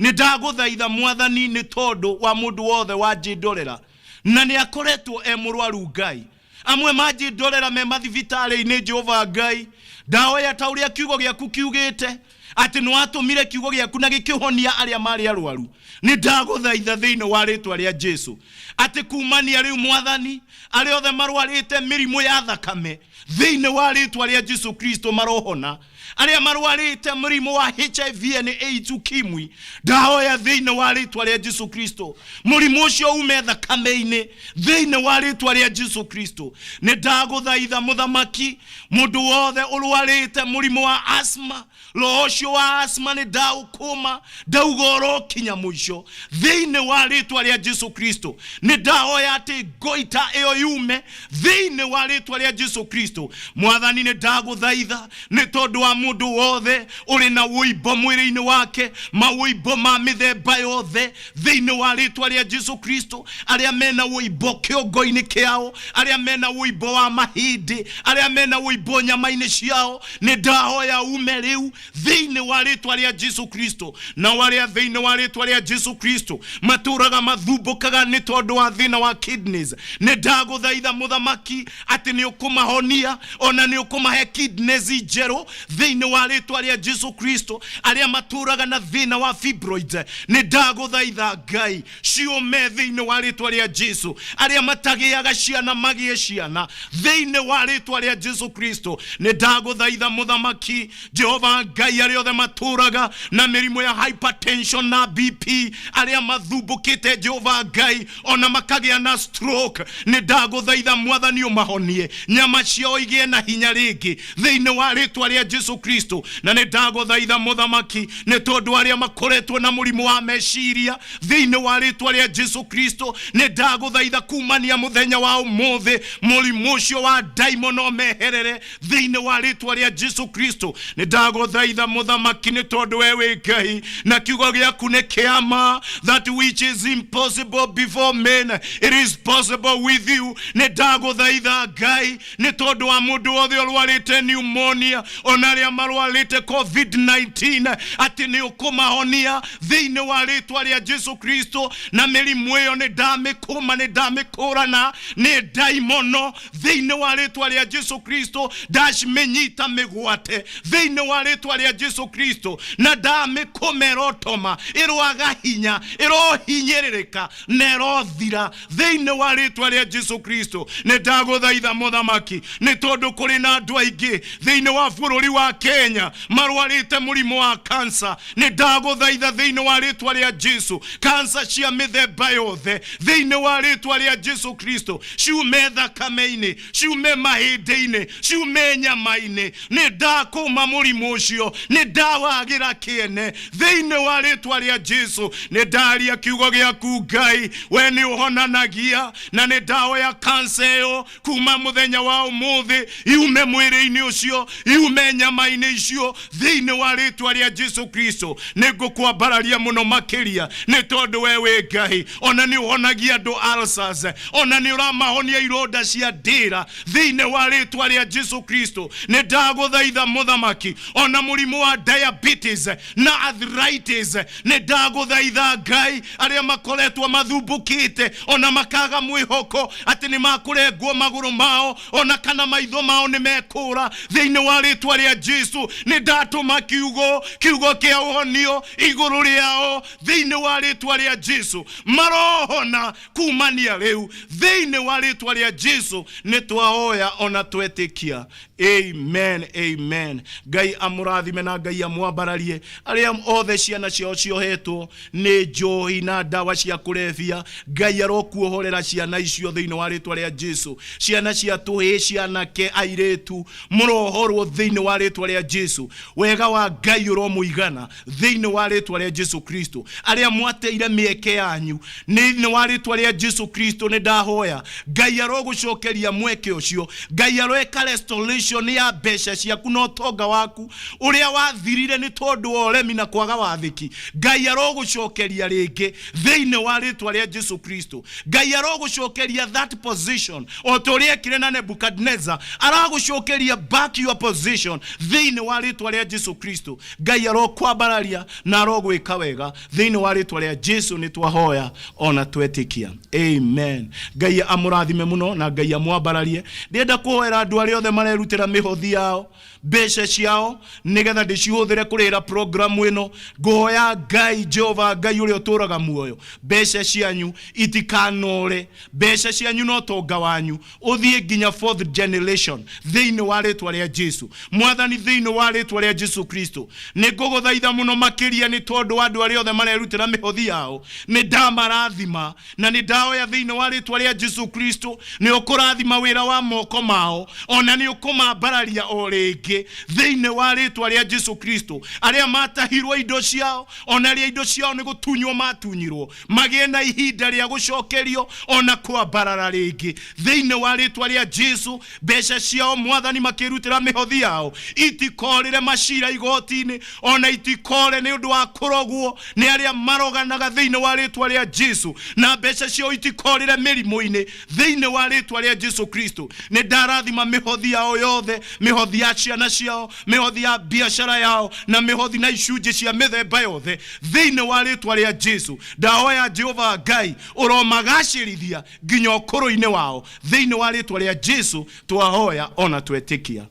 Nĩ ndagũthaitha Mwathani nĩ tondũ wa mũndũ wothe wanjĩndorera na nĩ akoretwo e mũrwaru Ngai. Amwe manjĩndorera me mathibitarĩ-inĩ Jehova Ngai, ndahoya ta ũrĩa kiugo gĩaku kiugĩte atĩ nĩ watũmire kiugo gĩaku na gĩkĩhonia arĩa marĩ arwaru. Nĩ ndagũthaitha thĩinĩ wa rĩtwa rĩa Jesu atĩ kumania rĩu Mwathani, arĩa othe marwarĩte mĩrimũ ya thakame thĩinĩ wa rĩtwa rĩa Jesu Kristo marohona. Arĩa marwarĩte mũrimũ wa HIV and AIDS ukimwi, ndahoya thĩinĩ wa rĩtwa rĩa Jesu Kristo mũrimũ ũcio ume thakame-inĩ thĩinĩ wa rĩtwa rĩa Jesu Kristo. Nĩ ndagũthaitha Mũthamaki, mũndũ wothe ũrwarĩte mũrimũ wa asthma, roho ũcio wa asthma nĩ ndaũkũma, ndauga ũrokinya mũico thĩinĩ wa rĩtwa rĩa Jesu Kristo. Nĩ ndahoya atĩ ngoita ĩyo yume thĩinĩ wa rĩtwa rĩa Jesu Kristo. Mwathani, nĩ ndagũthaitha nĩ tondũ wa mũndũ wothe ũrĩ na ũimbo mwĩrĩ-inĩ wake, maũimbo ma mĩthemba yothe thĩinĩ wa rĩtwa rĩa Jesu Kristo. Arĩa mena ũimbo kĩongo-inĩ kĩao, arĩa mena ũimbo wa mahĩndĩ, arĩa mena ũimbo nyama-inĩ ciao, nĩ ndahoya ume rĩu thĩinĩ wa rĩtwa rĩa Jesu Kristo. Nao arĩa thĩinĩ wa rĩtwa rĩa Jesu Kristo matũraga mathumbũkaga nĩ tondũ wa thĩna wa kidneys, nĩ ndagũthaitha Mũthamaki atĩ nĩ ũkũmahonia ona nĩ ũkũmahe kidneys njerũ thĩinĩ wa rĩtwa rĩa Jesu Kristo. Arĩa matũraga na thĩna wa fibroids, nĩ ndagũthaitha Ngai ciũme thĩinĩ wa rĩtwa rĩa Jesu. Arĩa matagĩaga ciana magĩe ciana thĩinĩ wa rĩtwa rĩa Jesu Kristo. Nĩ ndagũthaitha Mũthamaki Jehova Ngai, arĩa othe matũraga na mĩrimũ ya hypertension na BP, arĩa mathumbũkĩte Jehova Ngai ona makagĩa na stroke, nĩ ndagũthaitha Mwathani ũmahonie, nyama ciao igĩe na hinya rĩngĩ thĩinĩ wa rĩtwa rĩa Jesu Kristo. Na nĩ ndagũthaitha Mũthamaki nĩ tondũ arĩa makoretwo na mũrimũ wa meciria thĩinĩ wa rĩtwa rĩa Jesu Kristo, nĩ ndagũthaitha kumania mũthenya wa ũmũthĩ mũrimũ ũcio wa ndaimono meherere thĩinĩ wa rĩtwa rĩa Jesu Kristo. Nĩ ndagũthaitha Mũthamaki nĩ tondũ we wĩ Ngai na kiugo gĩaku nĩ kĩama, that which is impossible before men it is possible with you. Nĩ ndagũthaitha Ngai nĩ tondũ wa mũndũ wothe ũrwarĩte pneumonia ona arĩa Arĩa marwarĩte COVID-19 atĩ nĩ ũkũmahonia thĩinĩ wa rĩtwa rĩa Jesu Kristo, na mĩrimũ ĩyo nĩ ndamĩkũma, nĩ ndamĩkũrana nĩ ndaimono thĩinĩ wa rĩtwa rĩa Jesu Kristo. Ndacimĩnyita mĩgwate thĩinĩ wa rĩtwa rĩa Jesu Kristo, na ndamĩkũma, ĩrotoma, ĩroaga hinya, ĩrohinyĩrĩrĩka na ĩrothira thĩinĩ wa rĩtwa rĩa Jesu Kristo. Nĩ ndagũthaitha, Mũthamaki, nĩ tondũ kũrĩ na andũ aingĩ thĩinĩ wa bũrũri wa Kenya marwarĩte mũrimũ wa kansa. Nĩ ndagũthaitha thĩinĩ wa rĩtwa rĩa Jesu, kansa cia mĩthemba yothe thĩinĩ wa rĩtwa rĩa Jesu Kristo ciume thakame-inĩ, ciume mahĩndĩ-inĩ, ciume nyama-inĩ. Nĩ ndakũma mũrimũ ũcio, nĩ ndawagĩra kĩene thĩinĩ wa rĩtwa rĩa Jesu. Nĩ ndaria kiugo gĩaku, Ngai, we nĩ ũhonanagia, na nĩ ndaoya kansa ĩyo kuma mũthenya wa ũmũthĩ iume mwĩrĩ-inĩ ũcio, iume nyama-inĩ icio thĩinĩ wa rĩtwa rĩa Jesu Kristo. Nĩ ngũkwambararia mũno makĩria nĩ tondũ we wĩ Ngai, ona nĩ ũhonagia andũ ulcers, ona nĩ ũramahonia ironda cia ndĩra thĩinĩ wa rĩtwa rĩa Jesu Kristo. Nĩ ndagũthaitha, Mũthamaki, ona mũrimũ wa diabetes na arthritis, nĩ ndagũthaitha, Ngai, arĩa makoretwo mathumbũkĩte ona makaga mwĩhoko atĩ nĩ makũrengwo magũrũ mao ona kana maitho mao nĩ mekũra, thĩinĩ wa rĩtwa rĩa Jesu nĩ ndatũma kiugo, kiugo kĩa ũhonio igũrũ rĩao thĩinĩ wa rĩtwa rĩa Jesu. Marohona kumania rĩu thĩinĩ wa rĩtwa rĩa Jesu. Nĩ twahoya ona twetĩkia. Amen, amen. Ngai amũrathime na Ngai amwambararie. Arĩa othe ciana ciao ciohetwo nĩ njohi na ndawa cia kũrebia, Ngai arokuohorera ciana icio thĩinĩ wa rĩtwa rĩa Jesu. Ciana cia tũhĩĩ, cianake, airĩtu, mũrohorwo thĩinĩ wa rĩtwa rĩa Jesu. Wega wa Ngai ũromũigana thĩinĩ wa rĩtwa rĩa Jesu Kristo. Arĩa mwateire mĩeke yanyu, thĩinĩ wa rĩtwa rĩa Jesu Kristo nĩ ndahoya Ngai arogũcokeria mweke ũcio. Ngai aroeka restoration ya mbeca ciaku na ũtonga waku ũrĩa wathirire nĩ tondũ wa ũremi na kwaga wathĩki. Ngai arogũcokeria rĩngĩ thĩinĩ wa rĩtwa rĩa Jesu Kristo. Ngai arogũcokeria that position o ta ũrĩa ekire na Nebukadnezar, aragũcokeria back your position thĩinĩ wa rĩtwa rĩa Jesu Kristo. Ngai arokwambararia na arogwĩka wega thĩinĩ wa rĩtwa rĩa Jesu. Nĩ twahoya ona twetĩkia. Amen. Ngai amũrathime mũno na Ngai amwambararie. Ndĩrenda kũhoera andũ arĩa othe marerutĩra mĩhothi yao, mbeca ciao, nĩgetha ndĩcihũthĩre kũrĩhĩra programu ĩno. Ngũhoya Ngai, Jehova Ngai ũrĩa ũtũraga muoyo, mbeca cianyu itikanore, mbeca cianyu na ũtonga wanyu ũthiĩ nginya fourth generation thĩinĩ wa rĩtwa rĩa Jesu. Mwathani, thĩinĩ wa rĩtwa rĩa Jesu Kristo, nĩ ngũgũthaitha mũno makĩria nĩ tondũ wa andũ arĩa othe marerutĩra mĩhothi yao. Nĩ ndamarathima na nĩ ndaoya thĩinĩ wa rĩtwa rĩa Jesu Kristo nĩ ũkũrathima wĩra wa moko mao, ona nĩ ũkũmambararia o rĩngĩ thĩinĩ wa rĩtwa rĩa Jesu Kristo. Arĩa matahirwo indo ciao, ona arĩa indo ciao nĩ gũtunywo matunyirwo, magĩe na ihinda rĩa gũcokerio ona kwambarara rĩngĩ thĩinĩ wa rĩtwa rĩa Jesu. Mbeca ciao, Mwathani, makĩrutĩra mĩhothi yao itikorĩre macira igoti-inĩ, ona itikore nĩ ũndũ wa kũrogwo nĩ arĩa maroganaga thĩinĩ wa rĩtwa rĩa Jesu, na mbeca ciao itikorĩre mĩrimũ-inĩ thĩinĩ wa rĩtwa rĩa Jesu Kristo. Nĩ ndarathima mĩhothi yao yothe, mĩhothi ya ciana ciao, mĩhothi ya biacara yao, na mĩhothi na icunjĩ cia mĩthemba yothe thĩinĩ wa rĩtwa rĩa Jesu. Ndahoya, Jehova Ngai, ũromagacĩrithia nginya ũkũrũ-inĩ wao thĩinĩ wa rĩtwa rĩa Jesu. Twahoya ona twetĩkia.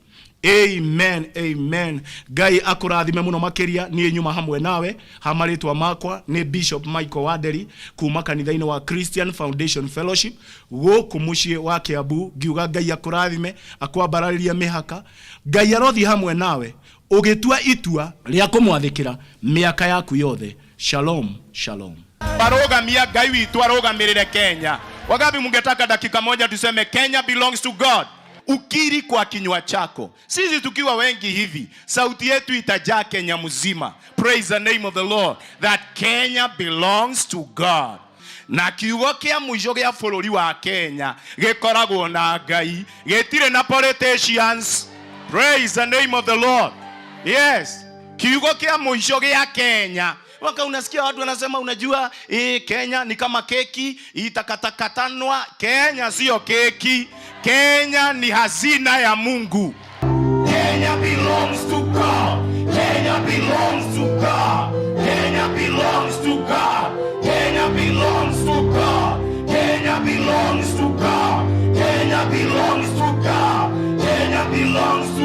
Amen, amen. Ngai akũrathime mũno makĩria. Niĩ nyuma hamwe nawe ha marĩtwa makwa nĩ Bishop Michael Wanderi kuma kanitha-inĩ wa Christian Foundation Fellowship gũkũ mũciĩ wa Kiambu, ngiuga Ngai akũrathime, akwambararĩria mĩhaka. Ngai arothiĩ hamwe nawe ũgĩtua itua rĩa kũmwathĩkĩra mĩaka yaku yothe. Shalom, shalom. Arũgamia Ngai witũ arũgamĩrĩre Kenya. Wangapi mungetaka dakika moja tuseme Kenya belongs to God? Ukiri kwa kinywa chako. Sisi tukiwa wengi hivi, sauti yetu itajaa Kenya mzima. Praise the name of the Lord that Kenya belongs to God. Na kiugo kĩa mũico gĩa bũrũri wa Kenya gĩkoragwo na Ngai, gĩtirĩ na politicians. Praise the name of the Lord. Yes, kiugo kĩa mũico gĩa Kenya. Waka unasikia watu wanasema, unajua, Kenya ni kama keki itakatakatanwa. Kenya sio keki. Kenya ni hazina ya Mungu. Kenya belongs to God.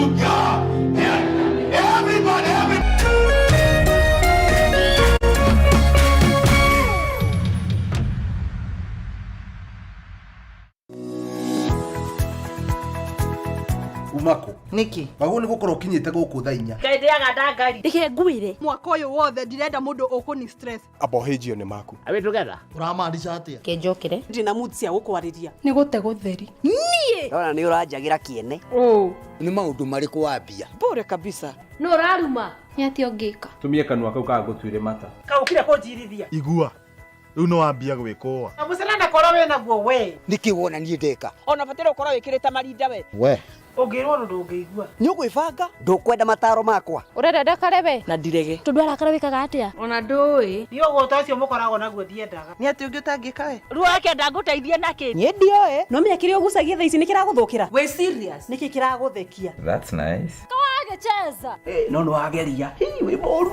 to God. Everybody, everybody. Umako Nĩkĩ? Wagwo nĩ gũkorwo ũkinyĩte gũkũ thaa 4. Ngai ndĩaga ndangari. Reke ngwĩre. Mwaka ũyũ wothe ndirenda mũndũ ũkũni stress. Abohĩnjio nĩ maku. Are we together? Ũramaanisha atĩa? Kenjokere. Ndina mood cia gũkwarĩria. Nĩ gũte gũtheri. Niĩ. Ndona nĩ ũranjagĩra kĩene. Ũũ. Nĩ maũndũ marĩkũ wambia? Bure kabisa. Nũ ũraruma? Nĩ atĩa ũngĩka? Tumie kanua kau kagũtuire mata. Kaũkire kũnjirithia. Igua. Rĩu nĩ wambia gwĩkũa. Mũcene ndakorwo wĩ naguo we. Nĩkĩ wona niĩ ndeka? Ona bataire ũkorwo wĩkĩrĩte marinda we. We. Ũngĩrwo ũndũ ndũngĩigua. Nĩ ũgwĩbanga? Ndũkwenda mataro makwa. Ũrenda ndakare we? Na ndirege. Tondũ arakara wĩkaga atĩa? Ona ndũĩ. Niĩ ũgũta ũcio mũkoragwo naguo ndiendaga. Nĩ atĩ ũngĩ ũtangĩka we? Ruo akenda ngũteithie nakĩ? Niĩ ndioĩ. No menya kĩrĩa ũgucagia thaa ici nĩ kĩragũthũkĩra. Wĩ serious? Nĩkĩ kĩragũthekia? That's nice. Kawagĩcheza. No nĩ wageria. Hii wĩ mũru.